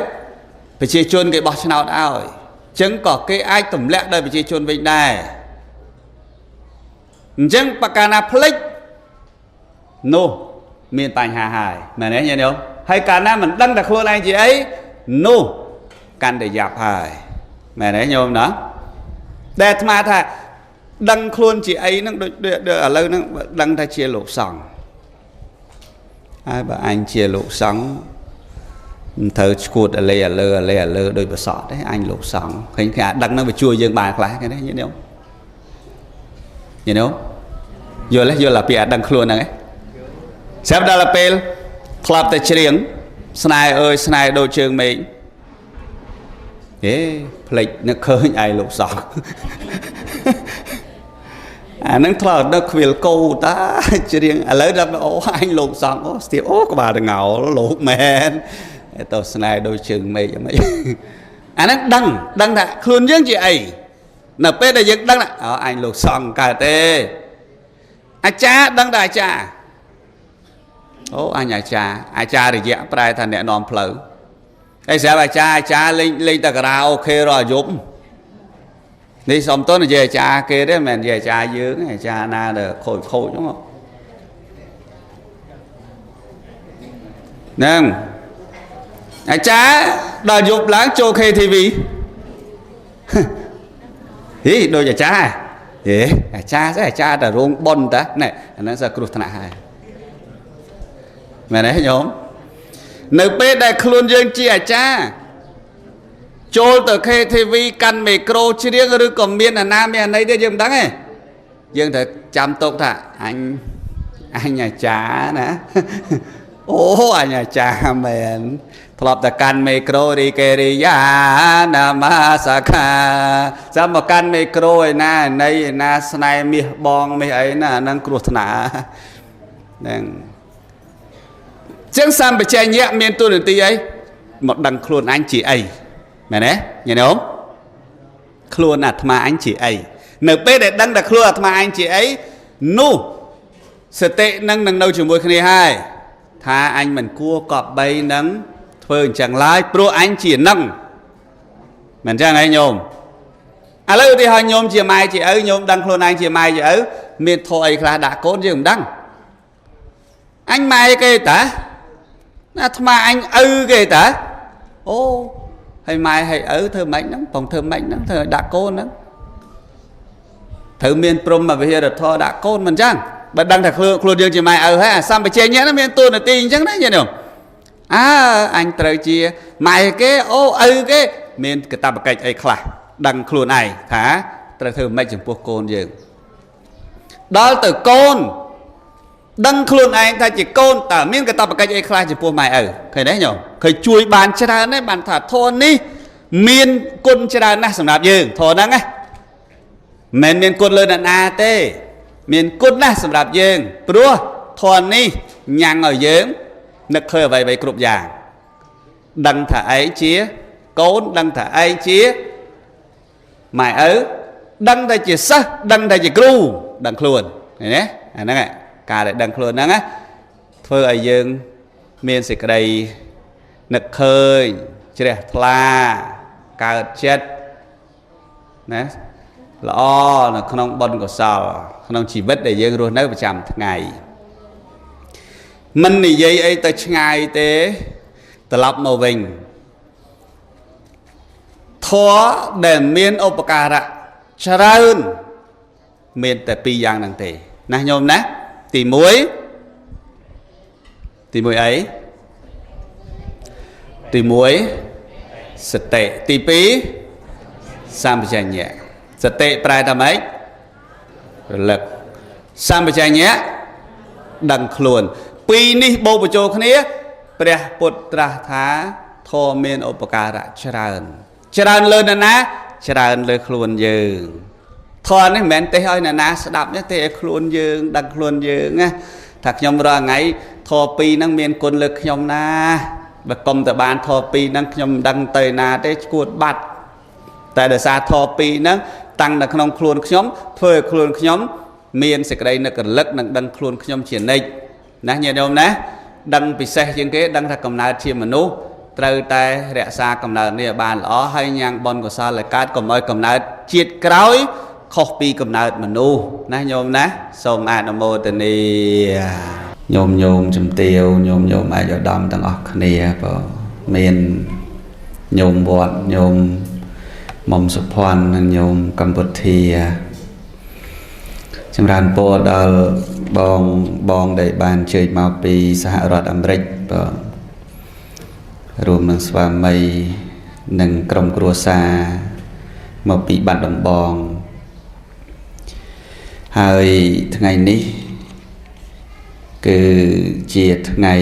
ប្រជាជនគេបោះឆ្នោតឲ្យអញ្ចឹងក៏គេអាចទម្លាក់ដោយប្រជាជនវិញដែរអញ្ចឹងបើកាលណាភ្លេចនោះមានបញ្ហាហើយមែនទេញាតិញោមហើយកាលណាមិនដឹងថាខ្លួនឯងជាអីនោះកាន់តែយ៉ាប់ហើយមែនទេញោមណាដែលអាត្មាថាដឹងខ្លួនជាអីហ្នឹងដូចឥឡូវហ្នឹងដឹងថាជាលោកសង្ឃហើយបើអញជាលោកសង្ឃមិនត្រូវឈួតអលេអលើអលេអលើដោយប្រសក់ទេអញលោកសង្ឃឃើញគេអាដឹងហ្នឹងវាជួយយើងបានខ្លះគេណាញាតិញោមញាតិញោមយល់ទេយល់អាពីអាដឹងខ្លួនហ្នឹងឯងស្រាប់ដល់ពេលធ្លាប់តែច្រៀងស្នេហ៍អើយស្នេហ៍ដូចជើងមេឃហេភ្លេចនឹកឃើញឯងលោកសង្ឃអានឹងធ្លាប់ដឹកខ្វៀលកោតាច្រៀងឥឡូវដល់អូអញលោកសង្ឃអូស្ទាបអូក្បាលងោលលោកមែនទៅស្នេហ៍ដូចជើងមេឃអីអានឹងដឹងដឹងថាខ្លួនយើងជាអីនៅពេលដែលយើងដឹងអូអញលោកសង្ឃកើតទេអាចារ្យដឹងតែអាចារ្យអូអញអាចារ្យអាចារ្យយៈប្រែថាអ្នកនាំផ្លូវហើយស្រាប់អាចារ្យអាចារ្យលេងលេងតែការ៉ាអូខេរាល់យប់នេះសំទននិយាយអាចារ្យគេទេមិនមែននិយាយអាចារ្យយើងទេអាចារ្យណាដែលខូចខូចហ្នឹងហ្នឹងអាចារ្យដល់យប់ឡើងចូល KTV ហីដូចអាចារ្យហេអាចារ្យស្អីអាចារ្យតែរោងប៉ុនតាណែអាហ្នឹងសើគ្រោះថ្នាក់ហើយមែនទេញោម នៅពេលដែលខ្លួនយើងជាអាចារ្យចូលទៅ KTV កាន់មីក្រូច្រៀងឬក៏មានអាណាមានអាណីទៀតយើងមិនដឹងទេយើងត្រូវចាំទុកថាអញអាចារ្យណាអូអញអាចារ្យមែនធ្លាប់តែកាន់មីក្រូរីកេរីយ៉ាណាមាសាខាចាំមកកាន់មីក្រូឯណាឯណីឯណាស្នេហ៍មាសបងមាសអីណាអាហ្នឹងគ្រោះថ្នាក់ហ្នឹងចឹងសម្បជញ្ញៈមានតួនាទីអីមកដឹងខ្លួនអញជាអីមែនទេញាតិញោមខ្លួនអាត្មាអញជាអីនៅពេលដែលដឹងថាខ្លួនអាត្មាអញជាអីនោះសតិនឹងនឹងនៅជាមួយគ្នាហើយថាអញមិនគួរកប់បីនឹងធ្វើអញ្ចឹងឡើយព្រោះអញជានឹងមិនអញ្ចឹងហីញោមឥឡូវឧទាហរណ៍ញោមជាម៉ែជាឪញោមដឹងខ្លួនឯងជាម៉ែជាឪមានធម៌អីខ្លះដាក់កូនយើងមិនដឹងអញម៉ែគេតាអាត្មាអញឪគេតាអូហើយម៉ែហើយឪធ្វើម៉េចហ្នឹងបងធ្វើម៉េចហ្នឹងធ្វើឲ្យដាក់កូនហ្នឹងត្រូវមានព្រហ្មវិហារធម៌ដាក់កូនមិនអញ្ចឹងបើដឹងថាខ្លួនយើងជាម៉ែឪហើយអាសម្បជញ្ញៈហ្នឹងមានតួនាទីអញ្ចឹងណាញាតិញោមអើអញត្រូវជាម៉ែគេអូឪគេមានកាតព្វកិច្ចអីខ្លះដឹងខ្លួនឯងថាត្រូវធ្វើម៉េចចំពោះកូនយើងដល់ទៅកូនដឹងខ្លួនឯងថាជាកូនតើមានកាតព្វកិច្ចអីខ្លះចំពោះម៉ែឪឃើញទេញោមឃើញជួយបានច្រើនទេបានថាធម៌នេះមានគុណច្រើនណាស់សម្រាប់យើងធម៌ហ្នឹងណាមិនមានគុណលើអ្នកណាទេមានគុណណាស់សម្រាប់យើងព្រោះធម៌នេះញ៉ាំងឲ្យយើងនឹកឃើញអ្វីៗគ្រប់យ៉ាងដឹងថាឯងជាកូនដឹងថាឯងជាម៉ែឪដឹងថាជាសិស្សដឹងថាជាគ្រូដឹងខ្លួនឃើញទេអាហ្នឹងការដែលដឹងខ្លួនហ្នឹងណាធ្វើឲ្យយើងមានសេចក្តីនឹកឃើញជ្រះថ្លាកើតចិត្តណាល្អនៅក្នុងបុណ្យកុសលក្នុងជីវិតដែលយើងរស់នៅប្រចាំថ្ងៃមិននិយាយអីទៅឆ្ងាយទេត្រឡប់មកវិញធម៌ដែលមានឧបការៈច្រើនមានតែពីរយ៉ាងហ្នឹងទេណាញោមណាទី1ទី1អីទី1សតិទី2សម្បជញ្ញៈសតិប្រែថាម៉េចរលឹកសម្បជញ្ញៈដឹងខ្លួនពីរនេះបូកបញ្ចូលគ្នាព្រះពុទ្ធត្រាស់ថាធម៌មានឧបការៈច្រើនច្រើនលើនរណាច្រើនលើខ្លួនយើងធម៌នេះមិនមែនទេឲ្យនរណាស្ដាប់ទេឲ្យខ្លួនយើងដឹងខ្លួនយើងណាថាខ្ញុំរាល់ថ្ងៃធម៌ពីរហ្នឹងមានគុណលើខ្ញុំណាបើកុំតែបានធម៌ពីរហ្នឹងខ្ញុំមិនដឹងទៅណាទេឈួតបាត់តែដោយសារធម៌ពីរហ្នឹងតាំងនៅក្នុងខ្លួនខ្ញុំធ្វើឲ្យខ្លួនខ្ញុំមានសេចក្តីនឹករលឹកនិងដឹងខ្លួនខ្ញុំជានិច្ចណាញាតិញោមណាដឹងពិសេសជាងគេដឹងថាកំណើតជាមនុស្សត្រូវតែរក្សាកំណើតនេះឲ្យបានល្អហើយញ៉ាំងបុណ្យកុសលឲ្យកើតកុំឲ្យកំណើតជាតិក្រោយខុសពីកំណើតមនុស្សណាញោមណាសូមអនុមោទនាញោមញោមជំទាវញោមញោមឯកឧត្តមទាំងអស់គ្នាបើមានញោមវត្តញោមមុំសុភ័ណ្ឌនិងញោមកម្ពុជាចម្រើនពរដល់បងបងដែលបានជើញមកពីសហរដ្ឋអាមេរិកបើរួមនឹងស្វាមីនិងក្រុមគ្រួសារមកពីបាត់ដំបងហើយថ្ងៃនេះគឺជាថ្ងៃ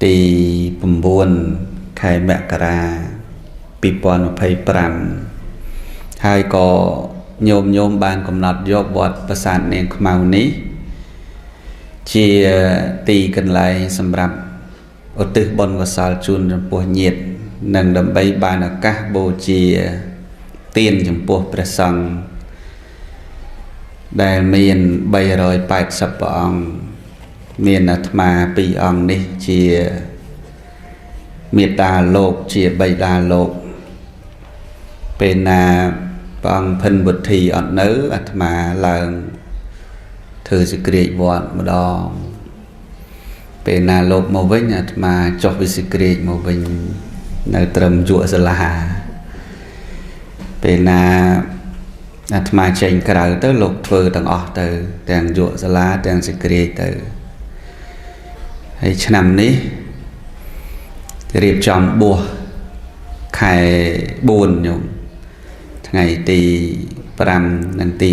ទី9ខែមករា2025ហើយក៏ញោមញោមបានកំណត់យកវត្តប្រាសាទនាងខ្មៅនេះជាទីកន្លែងសម្រាប់ឧទ្ទិសបុណ្យកុសលជូនចំពោះញាតិនិងដើម្បីបានឱកាសបូជាទានចំពោះព្រះសង្ឃដែលមាន380ព្រះអង្គមានអាត្មា2អង្គនេះជាមេត្តាលោកជាបិតាលោកពេលណាព្រះអង្គភិនវុធីអត់នៅអាត្មាឡើងធ្វើសេចក្ដីវត្តម្ដងពេលណាលោកមកវិញអាត្មាចុះវិសេក្រាចមកវិញនៅត្រឹមយក់សាលាពេលណាអាត្មាចេញក្រៅទៅលោកធ្វើទាំងអស់ទៅទាំងយក់សាលាទាំងសេចក្ដីទៅ ហើយឆ្នាំនេះរៀបចំបួសខែ4ញោមថ្ងៃទី5និងទី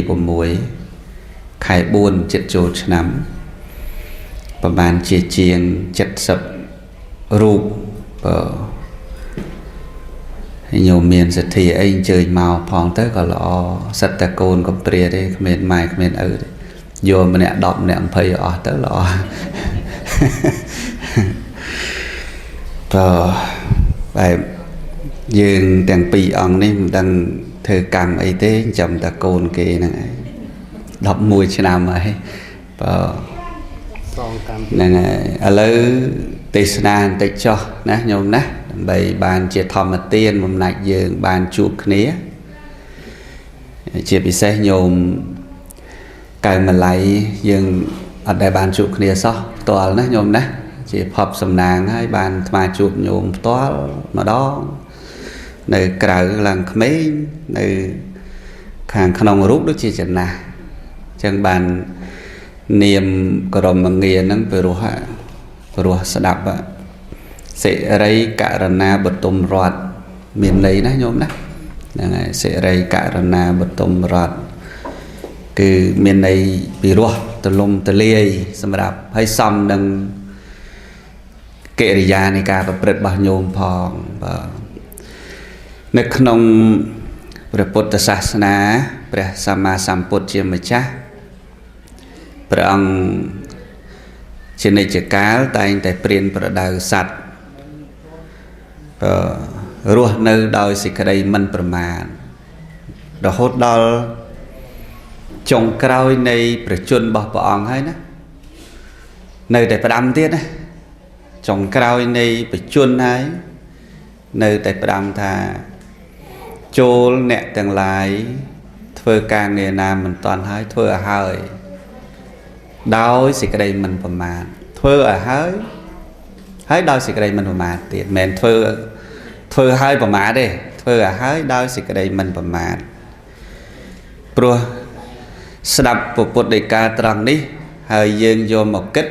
6ខែ4ចិត្តចូលឆ្នាំប្រហែលជាជាង70រូបបើហើយញោមមានសទ្ធាអីអញ្ជើញមកផងទៅក៏ល្អសិតតែកូនកំព្រាទេគ្មានម៉ែគ្មានឪទេយកម្នាក់10ម្នាក់20អស់ទៅល្អបើបែបយើងទាំងពីរអង្គនេះមិនដឹងធ្វើកម្មអីទេចាំតែកូនគេហ្នឹងឯង11ឆ្នាំហើយបើ សងតាម ហ្នឹងហើយឥឡូវទេសនាបន្តិចចុះណាញោមណាដើម្បីបានជាធម្មទានបំណាច់យើងបានជួបគ្នាជាពិសេសញោមកៅម្លៃយើងអត់ដែលបានជួបគ្នាសោះផ្ទាល់ណាញោមណាជាភពសំណាងហើយបានអាត្មាជួបញោមផ្ទាល់ម្ដងនៅក្រៅឡើងក្មេងនៅខាងក្នុងរូបដូចជាចំណាស់អញ្ចឹងបាននាមក្រមងារហ្នឹងព្រោះស្ដាប់សិរីករណាបទុមរតមានន័យណាញោមណាហ្នឹងហើយសិរីករណាបទុមរតគឺមានន័យពីរោះទលំទលាយសម្រាប់ហើយសមនឹងកិរិយានៃការប្រព្រឹត្តរបស់ញោមផងបាទនៅក្នុងព្រះពុទ្ធសាសនាព្រះសម្មាសម្ពុទ្ធជាម្ចាស់ព្រះអង្គជានិច្ចកាលតែងតែព្រានប្រដៅសត្វរស់នៅដោយសេចក្តីមិនប្រមាទរហូតដល់ចុងក្រោយនៃប្រជជនរបស់ព្រះអង្គហើយណានៅតែផ្ដាំទៀតណាចុងក្រោយនៃប្រជជនហើយនៅតែផ្ដាំថាចូលអ្នកទាំងឡាយធ្វើការងារណាមិនតាន់ហើយធ្វើឲ្យហើយដោយសេចក្តីមិនប្រមាទធ្វើឲ្យហើយហើយដោយសេចក្តីមិនប្រមាទទៀតមិនមែនធ្វើឲ្យប្រមាទទេធ្វើឲ្យហើយដោយសេចក្តីមិនប្រមាទព្រោះស្ដាប់ពុទ្ធដីកាត្រង់នេះហើយយើងយកមកគិត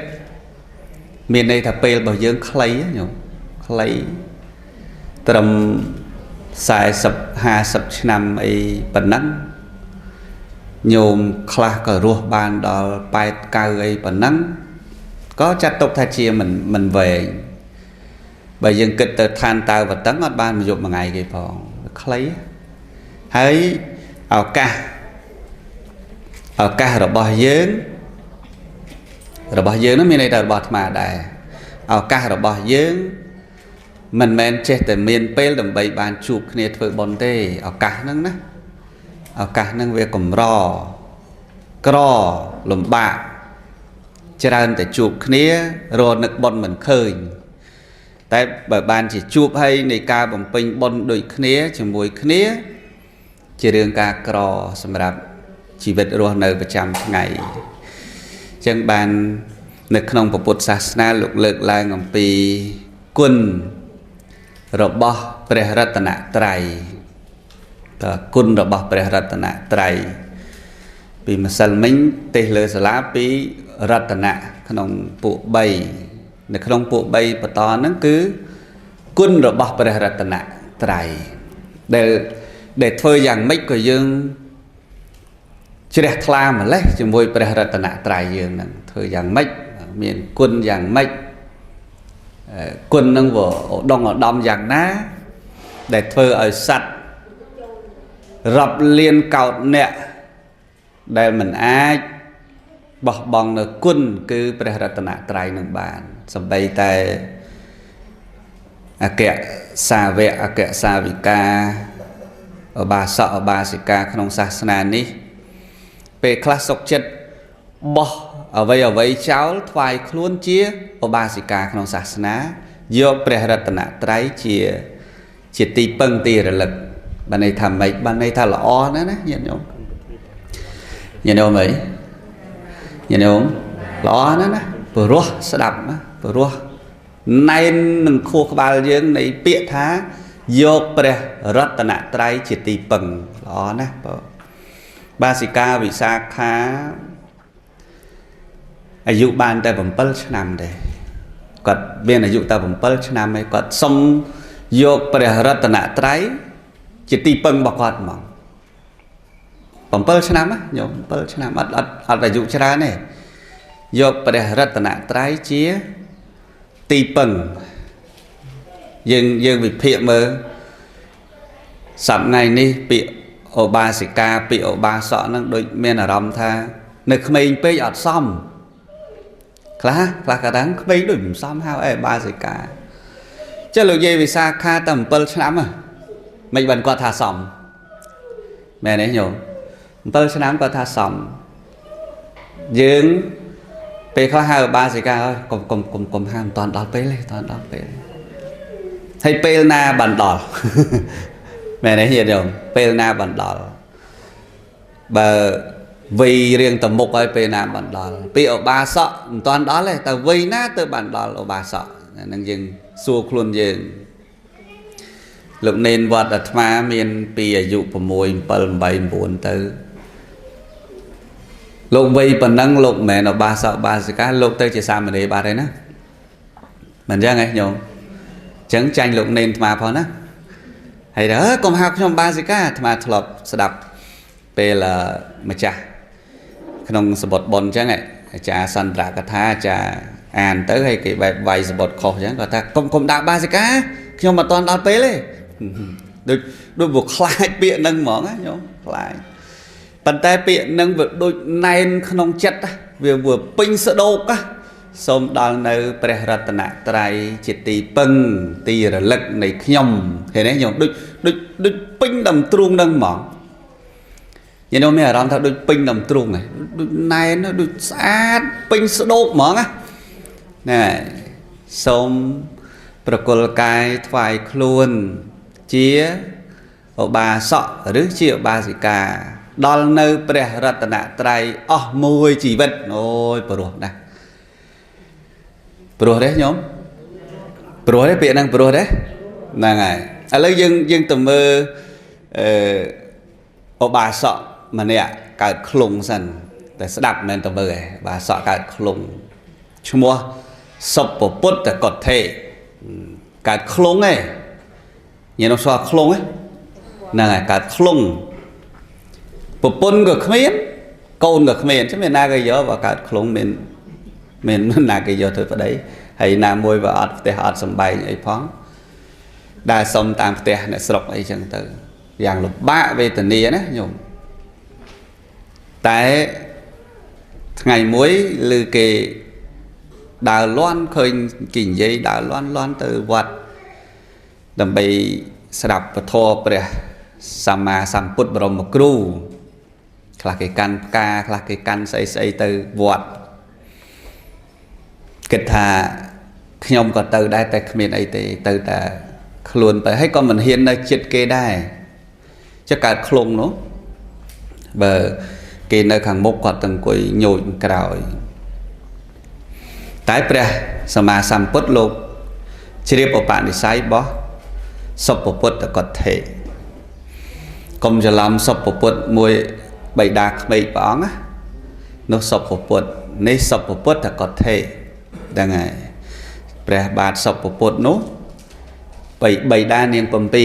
មានន័យថាពេលរបស់យើងខ្លីញោមខ្លីត្រឹម40 50ឆ្នាំអីប៉ុណ្ណឹងញោមខ្លះក៏រស់បានដល់8 9អីប៉ុណ្ណឹងក៏ចាត់ទុកថាជាមិនវែងបើយើងគិតទៅឋានតៅវតឹងអត់បានមួយយប់មួយថ្ងៃគេផងខ្លីហើយឱកាសរបស់យើងនោះមានន័យថារបស់អាត្មាដែរឱកាសរបស់យើងមិនមែនចេះតែមានពេលដើម្បីបានជួបគ្នាធ្វើបុណ្យទេឱកាសហ្នឹងណាឱកាសហ្នឹងវាកម្រក្រលំបាកច្រើនតែជួបគ្នារនឹកបុណ្យមិនឃើញតែបើបានជាជួបហើយនៃការបំពេញបុណ្យដូចគ្នាជាមួយគ្នាជារឿងការក្រសម្រាប់ជីវិតរស់នៅប្រចាំថ្ងៃអញ្ចឹងបាននៅក្នុងពុទ្ធសាសនាលោកលើកឡើងអំពីគុណរបស់ព្រះរតនត្រ័យតើគុណរបស់ព្រះរតនត្រ័យពីម្សិលមិញទេសលើសាលាពីរតនៈក្នុងពួក3នៅក្នុងពួក3បន្តហ្នឹងគឺគុណរបស់ព្រះរតនត្រ័យដែលធ្វើយ៉ាងម៉េចក៏យើងជ្រះថ្លាម្លេះជាមួយព្រះរតនត្រ័យយើងហ្នឹងធ្វើយ៉ាងម៉េចមានគុណយ៉ាងម៉េចគុណនឹងវាឧត្តមឧត្តមយ៉ាងណាដែលធ្វើឲ្យសត្វរាប់លានកោតអ្នកដែលមិនអាចបោះបង់នៅគុណគឺព្រះរតនត្រ័យនឹងបានសំបីតែអគ្គសាវកអគ្គសាវិកាឧបាសកឧបាសិកាក្នុងសាសនានេះពេលខ្លះសុកចិត្តបោះអ្វីចោលថ្វាយខ្លួនជាឧបាសិកាក្នុងសាសនាយកព្រះរតនត្រ័យជាទីពឹងទីរលឹកបានន័យថាម៉េចបានន័យថាល្អណាស់ណាញាតិញោមញាតិញោមអីញាតិញោមល្អណាស់ណាព្រោះស្ដាប់ណាព្រោះណែននឹងខួរក្បាលយើងនៃពាក្យថាយកព្រះរតនត្រ័យជាទីពឹងល្អណាស់បើបាសិកាវិសាខាអាយុបានតែ7ឆ្នាំទេ គាត់មានអាយុតែ7ឆ្នាំឯងគាត់សុំយកព្រះរតនត្រ័យជាទីពឹងរបស់គាត់ហ្មង7ឆ្នាំណាញោម7ឆ្នាំអត់អត់អត់អាយុច្រើនទេយកព្រះរតនត្រ័យជាទីពឹងយើងវិភាគមើលសប្តាហ៍នេះពាក្យឧបាសិកាពាក្យឧបាសកហ្នឹងដូចមានអារម្មណ៍ថានៅក្មេងពេកអត់សមខ្លះខ្លះក៏ដឹងក្មេងដូចមិនសមហៅអីឧបាសិកាចេះលោកយាយវិសាខាតែ7ឆ្នាំហ៎មិនបានគាត់ថាសមមែនទេញោម7ឆ្នាំគាត់ថាសមយើងពេលខ្លះហៅឧបាសិកាហើយកុំកុំកុំកុំហៅមិនតាន់ដល់ពេលទេតាន់ដល់ពេលហើយពេលណាបានដល់មែនទេញាតិញោមពេលណាបានដល់បើវ័យរៀងតមុកហើយពេលណាបានដល់ពីឧបាសកមិនតាន់ដល់ទេតែវ័យណាទៅបានដល់ឧបាសកហ្នឹងយើងសួរខ្លួនយើងលោកនេនវត្តអាត្មាមានពីអាយុ6 7 8 9ទៅលោកវ័យប៉ុណ្ណឹងលោកមិនមែនឧបាសកឧបាសិកាលោកទៅជាសាមណេរបាត់ហើយណាមិនចឹងហ៎ញោមចឹងចាញ់លោកនេនអាត្មាផងណាហើយដល់កុំហៅខ្ញុំបាសិកាអាត្មាធ្លាប់ស្ដាប់ពេលម្ចាស់ក្នុងសបុតប៉ុនចឹងអាចារ្យសន្ត្រកថាអាចារ្យអានទៅហើយគេបែបវាយសបុតខុសចឹងគាត់ថាកុំដាក់បាសិកាខ្ញុំមិនតាន់ដល់ពេលទេដូចវាខ្លាចពាក្យហ្នឹងហ្មងណាញោមខ្លាចប៉ុន្តែពាក្យហ្នឹងវាដូចណែនក្នុងចិត្តវាពេញស្ដោកសូមដល់នៅព្រះរតនត្រ័យជាទីពឹងទីរលឹកនៃខ្ញុំឃើញទេញោមដូចដូចដូចពេញដំទ្រូងហ្នឹងហ្មងញោមមានអារម្មណ៍ថាដូចពេញដំទ្រូងហ្នឹងដូចណែនដូចស្អាតពេញស្ដោកហ្មងណាណែសូមប្រគល់កាយថ្វាយខ្លួនជាឧបាសកឬជាឧបាសិកាដល់នៅព្រះរតនត្រ័យអស់មួយជីវិតអូយព្រោះណាស់ព្រោះទេញោមព្រោះទេពាក្យហ្នឹងព្រោះទេហ្នឹងហើយឥឡូវយើងទៅមើលអឺឧបាសកម្នាក់កើតឃ្លុងសិនតែស្ដាប់មិនមែនទៅមើលទេឧបាសកកើតឃ្លុងឈ្មោះសុពពុទ្ធកុដ្ឋេកើតឃ្លុងឯងញ៉ែនោះស្គាល់ឃ្លុងឯងហ្នឹងហើយកើតឃ្លុងប្រពន្ធក៏គ្មានកូនក៏គ្មានចាំមានណាគេយកបើកើតឃ្លុងមានណាគេយកធ្វើប្តីហើយណាមួយបើអត់ផ្ទះអត់សំបែងអីផងដែលសុំតាមផ្ទះអ្នកស្រុកអីចឹងទៅយ៉ាងលំបាកវេទនាណាញោមតែថ្ងៃមួយឬគេដើរលាន់ឃើញគេនិយាយដើរលាន់លាន់ទៅវត្តដើម្បីស្ដាប់ពធព្រះសម្មាសម្ពុទ្ធបរមគ្រូខ្លះគេកាន់ផ្កាខ្លះគេកាន់ស្អីស្អីទៅវត្តគិតថាខ្ញុំក៏ទៅដែរតែគ្មានអីទេទៅតែខ្លួនទៅហើយក៏មិនហ៊ាននៅចិត្តគេដែរចុះកើតឃ្លុងនោះបើគេនៅខាងមុខគាត់ទៅអង្គុយញោចក្រោយតែព្រះសម្មាសម្ពុទ្ធលោកជ្រាបឧបនិស្ស័យរបស់សុពពុទ្ធកុដ្ឋេកុំច្រឡំសុពពុទ្ធមួយបិតាក្មេកព្រះអង្គណានោះសុពពុទ្ធនេះសុពពុទ្ធកុដ្ឋេហ្នឹងហើយព្រះបាទសុពពុទ្ធនោះបិតានាងពំពី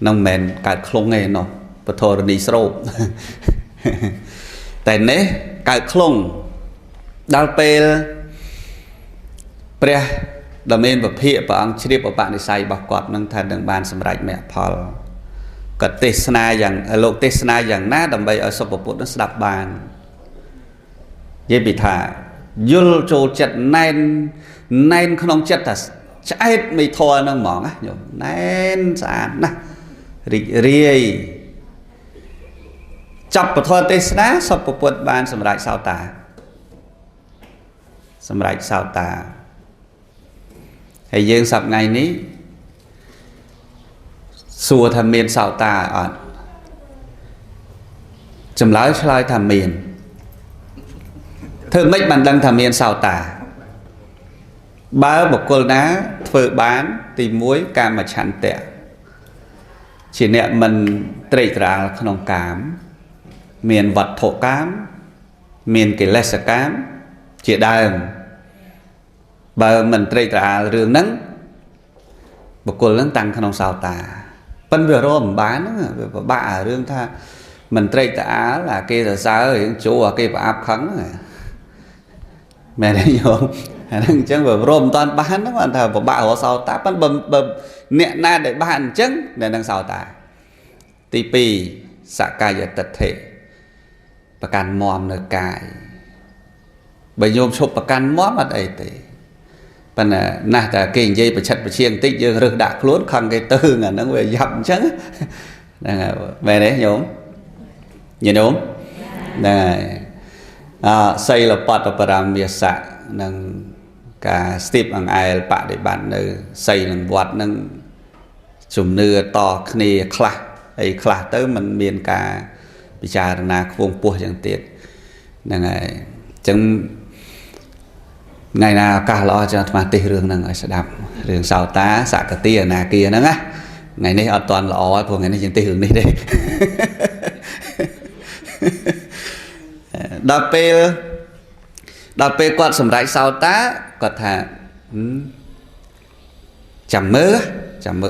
នឹងមិនមែនកើតឃ្លុងទេនោះពធរនីស្រូបតែនេះកើតឃ្លុងដល់ពេលព្រះដ៏មានពភិព្រះអង្គជ្រាបឧបនិស្ស័យរបស់គាត់នឹងថានឹងបានសម្រេចមគ្គផលក៏ទេសនាយ៉ាងលោកទេសនាយ៉ាងណាដើម្បីឲ្យសុពពុទ្ធនឹងស្ដាប់បាននិយាយពីថាយល់ចូលចិត្តណែនណែនក្នុងចិត្តថាឆ្អែតនៃធម៌ហ្នឹងហ្មងណាញោមណែនស្អាតណាស់រីករាយចប់ពធទេសនាសុពពុទ្ធបានសម្រេចសោតាសម្រេចសោតាហើយយើងសប្តាហ៍ថ្ងៃនេះសួរថាមានសោតាអត់ចម្លើយឆ្លើយថាមានធ្វើម៉េចបានដឹងថាមានសោតាបើបុគ្គលណាធ្វើបានទី1កាមឆន្ទៈជាអ្នកមិនត្រេកត្រអាលក្នុងកាមមានវត្ថុកាមមានកិលេសកាមជាដើម បើមិនត្រេកត្រអាលរឿងហ្នឹងបុគ្គលហ្នឹងតាំងក្នុងសោតាប៉ិនវារមមិនបានហ្នឹងវាពិបាកអារឿងថាមិនត្រេកត្រអាលអាគេសរសើររឿងជួអាគេប្រអាប់ខឹងហ្នឹងមែនទេញោមអាហ្នឹងអញ្ចឹងវារមមិនតាន់បានហ្នឹងគាត់ថាពិបាករកសោតាប៉ិនបើអ្នកណាដែលបានអញ្ចឹងអ្នកនឹងសោតាទី2សកាយតិដ្ឋិប្រកាន់មមនៅកាយបើញោមឈប់ប្រកាន់មមអត់អីទេប៉ុន្តែណាស់តែគេនិយាយប្រឆិតប្រឈៀងបន្តិចយើងរើសដាក់ខ្លួនខឹងគេទៅអាហ្នឹងវាយ៉ាប់អញ្ចឹងហ្នឹងហើយមែនទេញោមញាតិញោមហ្នឹងហើយអសីលបត្តបរាមាសៈនឹងការស្ទាបអង្អែលបដិបត្តិនៅសីលនឹងវត្តនឹងជំនឿតគ្នាខ្លះអីខ្លះទៅมันមានការពិចារណាខ្ពង់ពោះយ៉ាងទៀតហ្នឹងហើយអញ្ចឹងថ្ងៃណាឱកាសល្អចឹងអាត្មាទេសរឿងហ្នឹងឲ្យស្ដាប់រឿងសោតាសកតិអនាគាហ្នឹងណាថ្ងៃនេះអត់ទាន់ល្អទេព្រោះថ្ងៃនេះយើងទេសរឿងនេះទេដល់ពេលគាត់សម្រេចសោតាគាត់ថាចាំមើល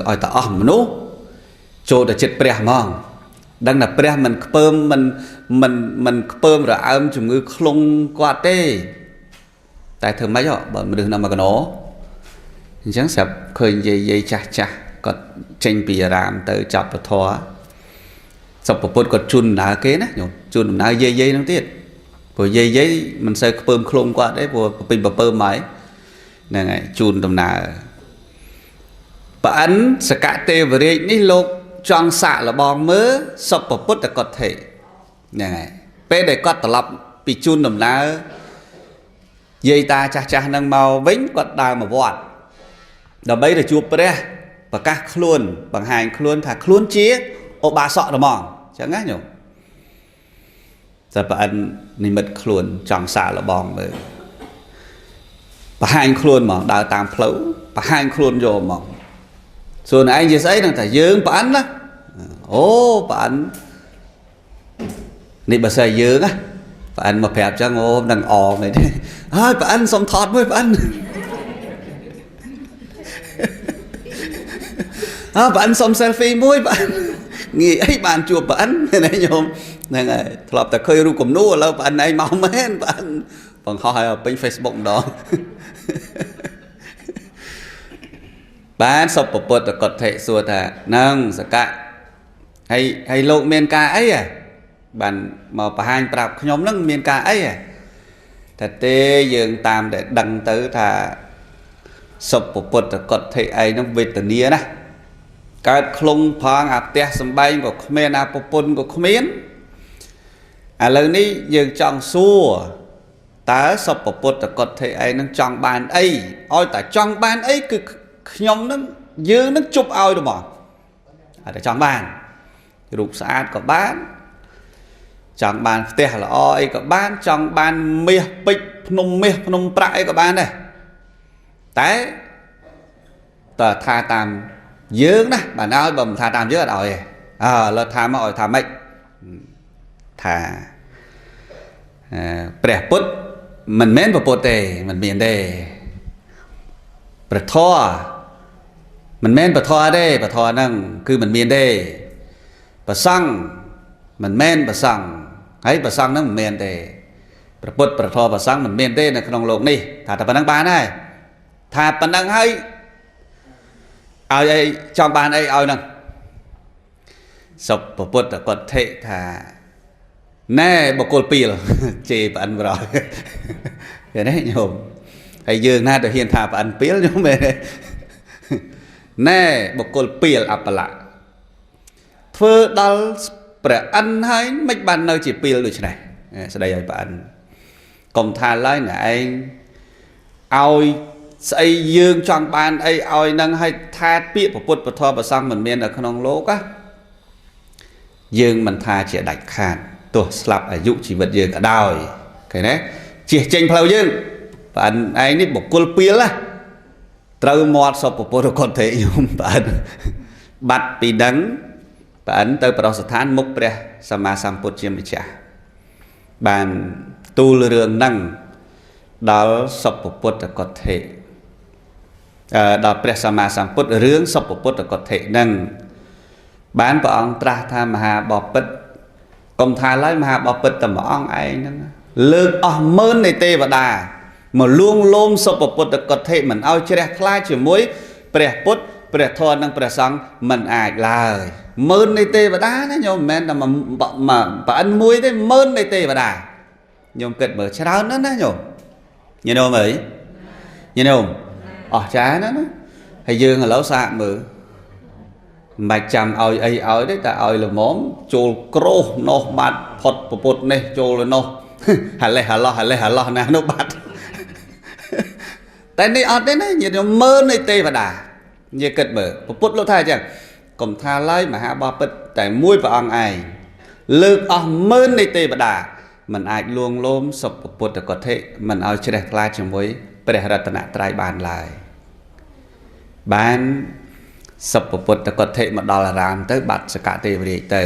ឲ្យតអស់មនុស្សចូលទៅចិត្តព្រះហ្មងដឹងថាព្រះមិនខ្ពើមមិនខ្ពើមរអើមជំងឺខ្លងគាត់ទេតែធ្វើម៉េចបើមនុស្សនៅមកកណោអញ្ចឹងស្រាប់ឃើញយាយចាស់ចាស់គាត់ចេញពីអារាមទៅចាប់ពធសពពុទ្ធគាត់ជូនដំណើរគេណាញោមជូនដំណើរយាយហ្នឹងទៀតព្រោះយាយមិនសូវខ្ពើមខ្លួនគាត់ទេព្រោះពេញប្រពើមហើយហ្នឹងហើយជូនដំណើរប្រអិនសកទេវរាជនេះលោកចង់សាកល្បងមើលសពពុទ្ធកថេហ្នឹងហើយពេលដែលគាត់ត្រឡប់ពីជូនដំណើរយាយតាចាស់ចាស់នឹងមកវិញគាត់ដើរមកវត្តដើម្បីទៅជួបព្រះប្រកាសខ្លួនបង្ហាញខ្លួនថាខ្លួនជាឧបាសកហ្មងអញ្ចឹងណាញោមតែប្រអិននិមិត្តខ្លួនចង់សាកល្បងមើលបង្ហាញខ្លួនហ្មងដើរតាមផ្លូវបង្ហាញខ្លួនយកហ្មងសួរឯងជាស្អីហ្នឹងថាយើងប្រអិនណាអូប្រអិននេះបើស្អីយើងណាប្រអិនមកប្រាប់ចឹងអូមិនដឹងអមអីទេហើយប្រអិនសុំថតមួយប្រអិនអើប្រអិនសុំ selfie មួយប្រអិនងាយអីបានជួបប្រអិនណាញោមហ្នឹងហើយធ្លាប់តែឃើញរូបគំនូឥឡូវប្រអិនឯងមកមែនប្រអិនបង្ហោះឲ្យពេញ Facebook ម្ដងបានសពពុទ្ធកថិសួរថានឹងសកៈហើយលោកមានការអីហ៎បានមកបង្ហាញប្រាប់ខ្ញុំនឹងមានការអីហ៎តែទេយើងតាមដែលដឹងទៅថាសពពុទ្ធកថិឯងនឹងវេទនាណាកើតខ្លងផងអាផ្ទះសំបែងក៏គ្មានអាប្រពន្ធក៏គ្មានឥឡូវនេះយើងចង់សួរតើសពពុទ្ធកថិឯងនឹងចង់បានអីឲ្យតែចង់បានអីគឺខ្ញុំនឹងយើងនឹងជប់ឲ្យហ្មងអត់តែចង់បានរូបស្អាតក៏បានចង់បានផ្ទះល្អអីក៏បានចង់បានមាសពេជ្រភ្នំមាសភ្នំប្រាក់អីក៏បានដែរតែតើថាតាមយើងណាបានឲ្យបើមិនថាតាមយើងអត់ឲ្យទេអើឥឡូវថាមកឲ្យថាម៉េចថាព្រះពុទ្ធមិនមែនព្រះពុទ្ធទេមិនមានទេព្រះធម៌មិនមែនព្រះធម៌ទេព្រះធម៌ហ្នឹងគឺមិនមានទេព្រះសង្ឃមិនមែនព្រះសង្ឃហើយព្រះសង្ឃហ្នឹងមិនមានទេព្រះពុទ្ធព្រះធម៌ព្រះសង្ឃមិនមានទេនៅក្នុងលោកនេះថាតែប៉ុណ្្នឹងបានហើយថាប៉ុណ្្នឹងហើយឲ្យអីចង់បានអីឲ្យហ្នឹងសពពុទ្ធកថិថាណែបុគ្គលពីលជេរប្អិនប្រយឃើញទេញោមហើយយើងណាទៅហ៊ានថាប្អិនពីលញោមមែនទេណែបុគ្គលពីលអបលៈធ្វើដល់ព្រះអិនហើយមិនបាននៅជាពីលដូច្នេះស្ដីឲ្យប្អិនកុំថាឡើយណែឯងឲ្យស្អីយើងចង់បានអីឲ្យនឹងឲ្យថាពាក្យពុទ្ធពធប្រសង្ឃមិនមាននៅក្នុងលោកណាយើងមិនថាជាដាច់ខាតទោះស្លាប់អាយុជីវិតយើងក៏ដោយឃើញទេជៀសចេញផ្លូវយើងប្អិនឯងនេះបុគ្គលពីលណាត្រូវមាត់សពពុទ្ធកថេញោមប្អិនបាត់ពីដឹងប្អិនទៅប្រស្ថានមុខព្រះសម្មាសម្ពុទ្ធជាម្ចាស់បានទូលរឿងហ្នឹងដល់សពពុទ្ធកថេ ដល់ព្រះសម្មាសម្ពុទ្ធរឿងសុពពុទ្ធកុដ្ឋិនឹងបានព្រះអង្គត្រាស់ថាមហាបពិតកុំថាឡើយមហាបពិតតែមួយអង្គឯងហ្នឹងលើកអស់ម៉ឺននៃទេវតាមកលួងលោមសុពពុទ្ធកុដ្ឋិមិនឲ្យជ្រះថ្លាជាមួយព្រះពុទ្ធព្រះធម៌និងព្រះសង្ឃមិនអាចឡើយម៉ឺននៃទេវតាណាញោមមិនមែនតែប្រអិនមួយទេម៉ឺននៃទេវតាញោមគិតមើលច្រើនណាស់ណាញោមញោមអើយញោមអស់ចាណាស់ណាហើយយើងឥឡូវសាកមើលមិនបាច់ចាំឲ្យអីឲ្យទេតែឲ្យល្មមចូលក្រោសនោះបាត់ផុតពពុទ្ធនេះចូលនោះហលេះហឡោះហលេះហឡោះណានោះបាត់តែនេះអត់ទេណាញាតិញោមមើលនៃទេវតានិយាយគិតមើលពពុទ្ធលោកថាអញ្ចឹងកុំថាឡើយមហាបពិតតែមួយព្រះអង្គឯងលើកអស់ម៉ឺននៃទេវតាមិនអាចលួងលោមសុពពុទ្ធកុដ្ឋិមិនឲ្យជ្រះថ្លាជាមួយព្រះរតនត្រ័យបានឡើយបានសុពពុទ្ធកុដ្ឋិមកដល់អារាមទៅបាត់សកទេវរាជទៅ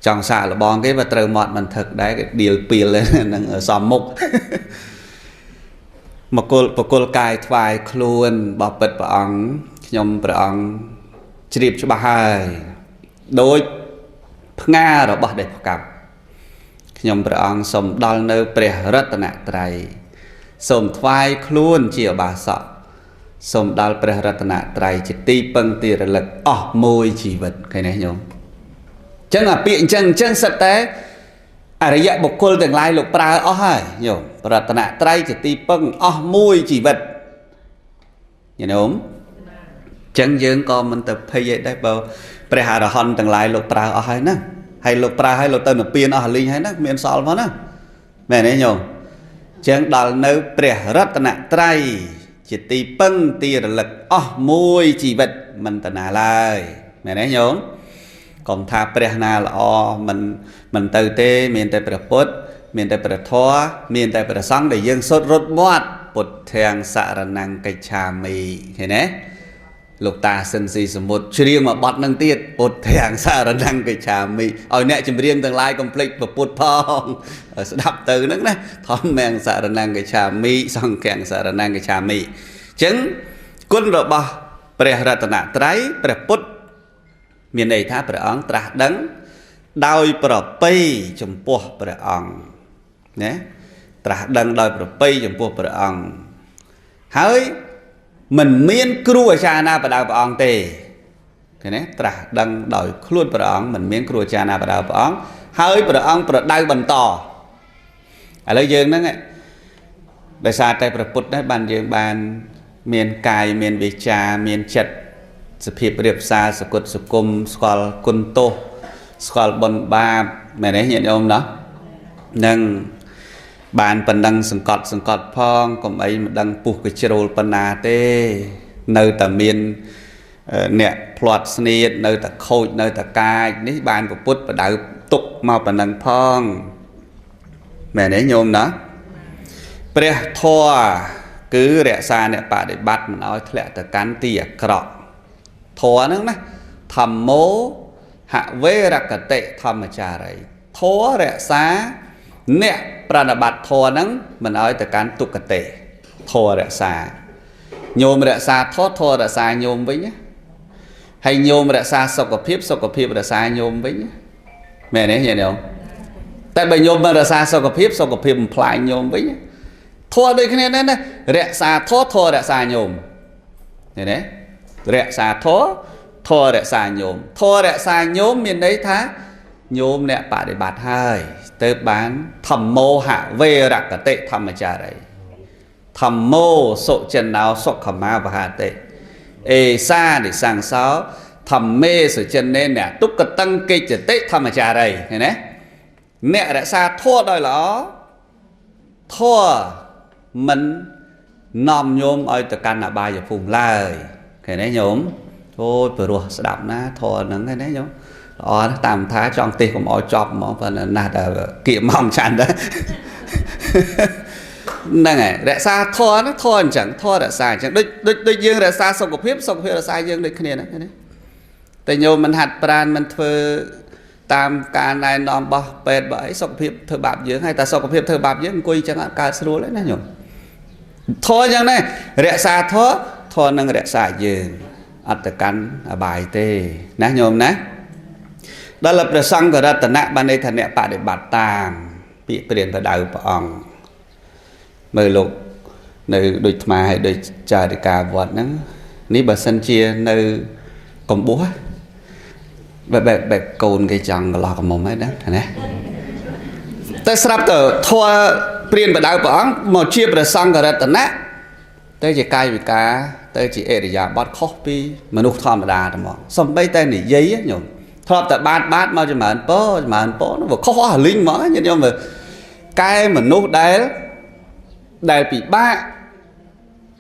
ចង់សាកលបងគេបើត្រូវមាត់មិនថឹកដែរគេដៀលពីលនឹងសំមុខមកគល់បកុលកាយថ្វាយខ្លួនបពិតព្រះអង្គខ្ញុំព្រះអង្គជ្រាបច្បាស់ហើយដោយផ្ងារបស់ដេះផ្កាប់ខ្ញុំព្រះអង្គសូមដល់នៅព្រះរតនត្រ័យសូមថ្វាយខ្លួនជាឧបាសកសូមដល់ព្រះរតនត្រ័យជាទីពឹងទីរលឹកអស់មួយជីវិតឃើញទេញោមចឹងអាពាក្យអញ្ចឹងសិតតែអរិយបុគ្គលទាំងឡាយលោកប្រើអស់ហើយញោមរតនត្រ័យជាទីពឹងអស់មួយជីវិតញោមចឹងយើងក៏មិនទៅភ័យអីដែរបើព្រះអរហន្តទាំងឡាយលោកប្រើអស់ហើយណាហើយលោកប្រើហើយលោកទៅនិព្វានអស់លីងហើយណាមានសល់ផងណាមែនទេញោមចឹងដល់នៅព្រះរតនត្រ័យជាទីពឹងទីរលឹកអស់មួយជីវិតមិនតណាឡើយមែនទេញោមកុំថាព្រះណាល្អមិនទៅទេមានតែព្រះពុទ្ធមានតែព្រះធម៌មានតែព្រះសង្ឃដែលយើងសូត្ររត់មាត់ពុទ្ធាំសរណង្កិច្ឆាមិឃើញទេលោកតាសិនស៊ីសមុទ្រច្រៀងមកបត់នឹងទៀតពុទ្ធាំសរណង្កិច្ឆាមិឲ្យអ្នកចម្រៀងទាំងឡាយកុំភ្លេចព្រះពុទ្ធផងស្ដាប់ទៅហ្នឹងណាធម្មំសរណង្កិច្ឆាមិសង្ឃំសរណង្កិច្ឆាមិអញ្ចឹងគុណរបស់ព្រះរតនត្រ័យព្រះពុទ្ធមានន័យថាព្រះអង្គត្រាស់ដឹងដោយប្រពៃចំពោះព្រះអង្គណាត្រាស់ដឹងដោយប្រពៃចំពោះព្រះអង្គហើយមិនមានគ្រូអាចារ្យណាបដៅព្រះអង្គទេឃើញទេត្រាស់ដឹងដោយខ្លួនព្រះអង្គមិនមានគ្រូអាចារ្យណាបដៅព្រះអង្គហើយព្រះអង្គប្រដៅបន្តឥឡូវយើងហ្នឹងដោយសារតែព្រះពុទ្ធនេះបានយើងបានមានកាយមានវាចាមានចិត្តសភាពរៀបសារសគុតសគុំស្គាល់គុណទោសស្គាល់បុណ្យបាបមែនទេញាតិញោមណោះនឹងបានប៉ុណ្ណឹងសង្កត់ផងកុំអីមិនដឹងពុះកជ្រោលប៉ុណ្ណាទេនៅតែមានអ្នកភ្លាត់ស្នៀតនៅតែខូចនៅតែកាចនេះបានពុទ្ធបដៅទុកមកប៉ុណ្ណឹងផងមែនទេញោមណោះព្រះធម៌គឺរក្សាអ្នកបដិបត្តិមិនឲ្យធ្លាក់ទៅកាន់ទីអាក្រក់ធម៌ហ្នឹងណាធម្មោហវេរកតិធម្មចារីធម៌រក្សាអ្នកប្រណិបត្តិធម៌ហ្នឹងមិនឲ្យទៅកាន់ទុគតិធម៌រក្សាញោមរក្សាធម៌ធម៌រក្សាញោមវិញណាហើយញោមរក្សាសុខភាពសុខភាពរក្សាញោមវិញមែនទេញាតិញោមតែបើញោមមិនរក្សាសុខភាពសុខភាពបំផ្លាញញោមវិញធម៌ដូចគ្នាដែរណារក្សាធម៌ធម៌រក្សាញោមឃើញទេរក្សាធម៌ធម៌រក្សាញោមធម៌រក្សាញោមមានន័យថាញោមអ្នកបដិបត្តិហើយទៅបានធម្មោហវេរកតិធម្មចារីធម្មោសុចិនោសុខមាវហាតិអេសានិសង្សោធម្មេសុចិនេអ្នកទុក្កតង្កិច្ចតិធម្មចារីឃើញទេអ្នករក្សាធម៌ដោយល្អធម៌មិននាំញោមឲ្យទៅកាន់អបាយភូមិឡើយឃើញទេញោមអូយព្រោះស្ដាប់ណាធម៌ហ្នឹងឃើញទេញោមល្អណាស់តាមថាចង់ទេសកុំឲ្យចប់ហ្មងប៉ុន្តែណាស់តែគៀកម៉ោងឆាន់ដែរហ្នឹងហើយរក្សាធម៌ហ្នឹងធម៌អញ្ចឹងធម៌រក្សាអញ្ចឹងដូចយើងរក្សាសុខភាពសុខភាពរក្សាយើងដូចគ្នាហ្នឹងណាតែញោមមិនហាត់ប្រាណមិនធ្វើតាមការណែនាំរបស់ពេទ្យបើអីសុខភាពធ្វើបាបយើងហើយតែសុខភាពធ្វើបាបយើងអង្គុយអញ្ចឹងអត់កើតស្រួលទេណាញោមធម៌អញ្ចឹងដែររក្សាធម៌ ធម៌នឹងរក្សាយើងអត់ទៅកាន់អបាយទេណាញោមណាដល់ព្រះសង្ឃរតនៈបានន័យថាអ្នកបដិបត្តិតាមពាក្យព្រានបដៅព្រះអង្គមើលលោកនៅដូចថ្មហើយដូចចារិកាវត្តហ្នឹងនេះបើសិនជានៅកំបោះបែបបែបកូនគេចង់កន្លោះកមុំហើយណាណាតែស្រាប់ទៅធម៌ព្រានបដៅព្រះអង្គមកជាព្រះសង្ឃរតនៈទៅជាកាយវិការទៅជាអរិយាបថខុសពីមនុស្សធម្មតាតែមកសំបីតែនិយាយញោមធ្លាប់តែបាតបាតមកចម្រើនពោចម្រើនពោនោះវាខុសអស់លីងហ្មងញាតិញោមមើលកែមនុស្សដែលពិបាក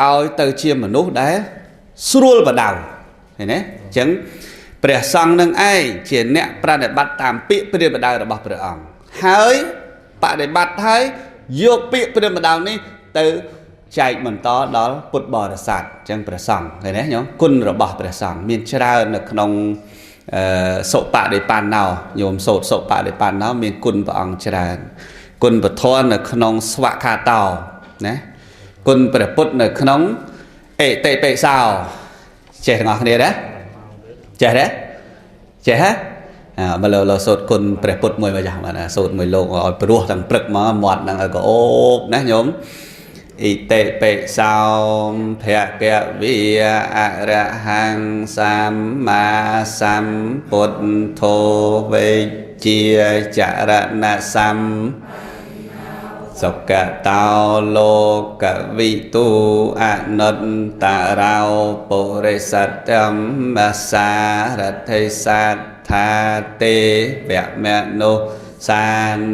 ឲ្យទៅជាមនុស្សដែលស្រួលបដៅឃើញទេអញ្ចឹងព្រះសង្ឃនឹងឯងជាអ្នកប្រតិបត្តិតាមពាក្យព្រានបដៅរបស់ព្រះអង្គហើយបដិបត្តិហើយយកពាក្យព្រានបដៅនេះទៅចែកបន្តដល់ពុទ្ធបរិស័ទអញ្ចឹងព្រះសង្ឃឃើញទេញោមគុណរបស់ព្រះសង្ឃមានច្រើននៅក្នុងសុបដិបណ្ណោញោមសូត្រសុបដិបណ្ណោមានគុណព្រះអង្គច្រើនគុណពធនៅក្នុងស្វខាតោណាគុណព្រះពុទ្ធនៅក្នុងអេតិបិសោចេះទាំងអស់គ្នាទេចេះទេចេះហ៎មកលើសូត្រគុណព្រះពុទ្ធមួយមកចាស់បាទសូត្រមួយលោកឲ្យព្រោះទាំងព្រឹកមកមាត់ហ្នឹងឲ្យក៏អូបណាញោមអ៊ីតិបិសោភគវិអរហង្គសម្មាសម្ពុទ្ធោវេជាចរណសម្សុគតោលោកវិទូអនុត្តរោពុរិសត្តមសារថិសត្ថាទេវមនុសា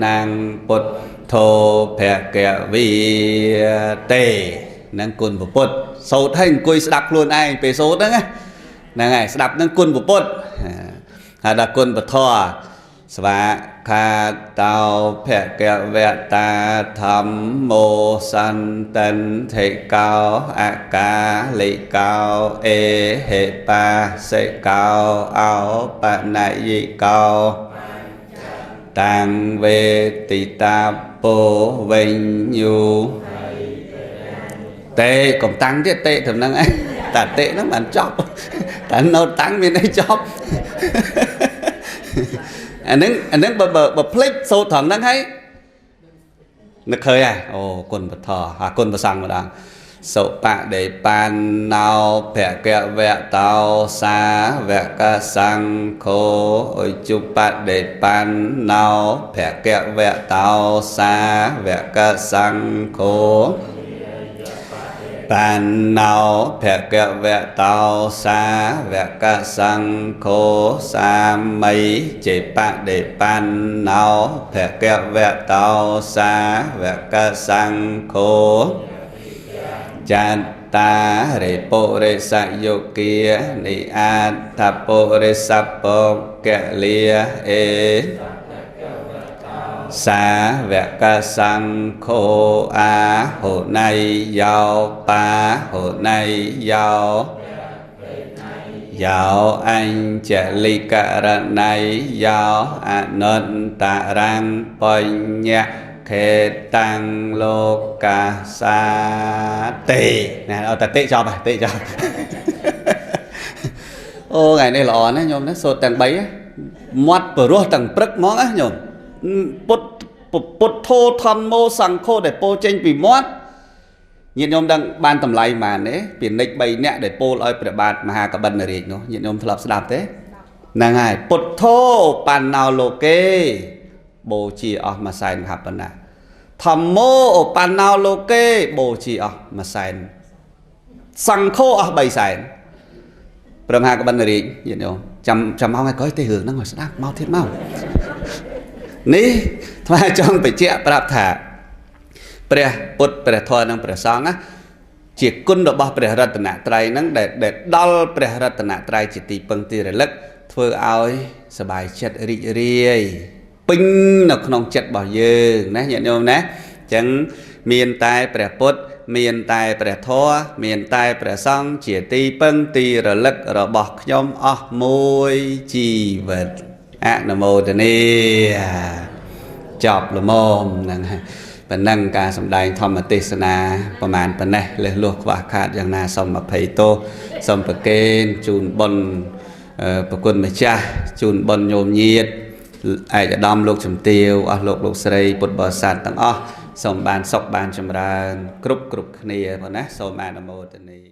នំពុទ្ធោភគវិទេនឹងគុណពុទ្ធសូត្រឲ្យអង្គុយស្ដាប់ខ្លួនឯងពេលសូត្រហ្នឹងហ្នឹងហើយស្ដាប់នឹងគុណពុទ្ធហើយដល់គុណពធស្វាខាតោភគវតាធម្មោសន្តន្តិកោអកាលិកោអេហេបាសិកោអោបនយិកោតាំងវេទិតាពោវិញ្ញូតេកុំតាំងទៀតតេត្រឹមហ្នឹងឯងតាតេហ្នឹងបានចប់តែនៅតាំងមានអីចប់អាហ្នឹងបើភ្លេចសូត្រត្រង់ហ្នឹងហើយនឹកឃើញហើយអូគុណពធអាគុណប្រសង្ឃម្ដងសុបដិបណ្ណោភគវតោសាវកសង្ឃោអុជបដិបណ្ណោភគវតោសាវកសង្ឃោបណ្ណោភគវតោសាវកសង្ឃោសាមីចេបដិបណ្ណោភគវតោសាវកសង្ឃោចន្តារិពុរិសយុគានិអាថពុរិសពកលាអេសាវកសង្ឃោអាហុណៃយោបាហុណៃយោយោអញ្ចលិករណៃយោអនុត្តរੰបញ្ញខេតាំងលោកសាទេណាអត់តែទេចប់ហើយទេចប់អូថ្ងៃនេះល្អណាស់ញោមណាសូត្រទាំង3មាត់ព្រោះទាំងព្រឹកហ្មងណាញោមពុទ្ធពុទ្ធោធម្មោសង្ឃោដែលពោលចេញពីមាត់ញាតិញោមដឹងបានតម្លៃប៉ុន្មានទេពីនិច្ច3នាក់ដែលពោលឲ្យព្រះបាទមហាកបិនរាជនោះញាតិញោមធ្លាប់ស្ដាប់ទេហ្នឹងហើយពុទ្ធោបណ្ណោលោកេបូជាអស់មួយសែនមហបណ្ណាធម្មោបណ្ណោលោកេបូជាអស់មួយសែនសង្ឃោអស់3សែនព្រះមហាកបិនរាជញាតិញោមចាំមកថ្ងៃក្រោយទេរឿងហ្នឹងឲ្យស្ដាប់មកទៀតមកនេះថ្មចង់បញ្ជាក់ប្រាប់ថាព្រះពុទ្ធព្រះធម៌និងព្រះសង្ឃណាជាគុណរបស់ព្រះរតនត្រ័យហ្នឹងដែលដល់ព្រះរតនត្រ័យជាទីពឹងទីរលឹកធ្វើឲ្យសប្បាយចិត្តរីករាយពេញនៅក្នុងចិត្តរបស់យើងណាញាតិញោមណាអញ្ចឹងមានតែព្រះពុទ្ធមានតែព្រះធម៌មានតែព្រះសង្ឃជាទីពឹងទីរលឹករបស់ខ្ញុំអស់មួយជីវិតអនុមោទនាចប់ល្មមហ្នឹងហើយ ប៉ុណ្ណឹងការសម្ដែងធម្មទេសនាប្រមាណប៉ុណ្ណេះលះលោះខ្វះខាតយ៉ាងណាសូមអភ័យទោសសូមប្រគេនជូនបុណ្យអឺប្រគុណម្ចាស់ជូនបុណ្យញោមញាតឯកឧត្តមលោកជំទាវអស់លោកលោកស្រីពុទ្ធបរិស័ទទាំងអស់សូមបានសុខបានចម្រើន គ្រប់គ្រប់គ្នាប៉ុណ្ណាសូមអនុមោទនា។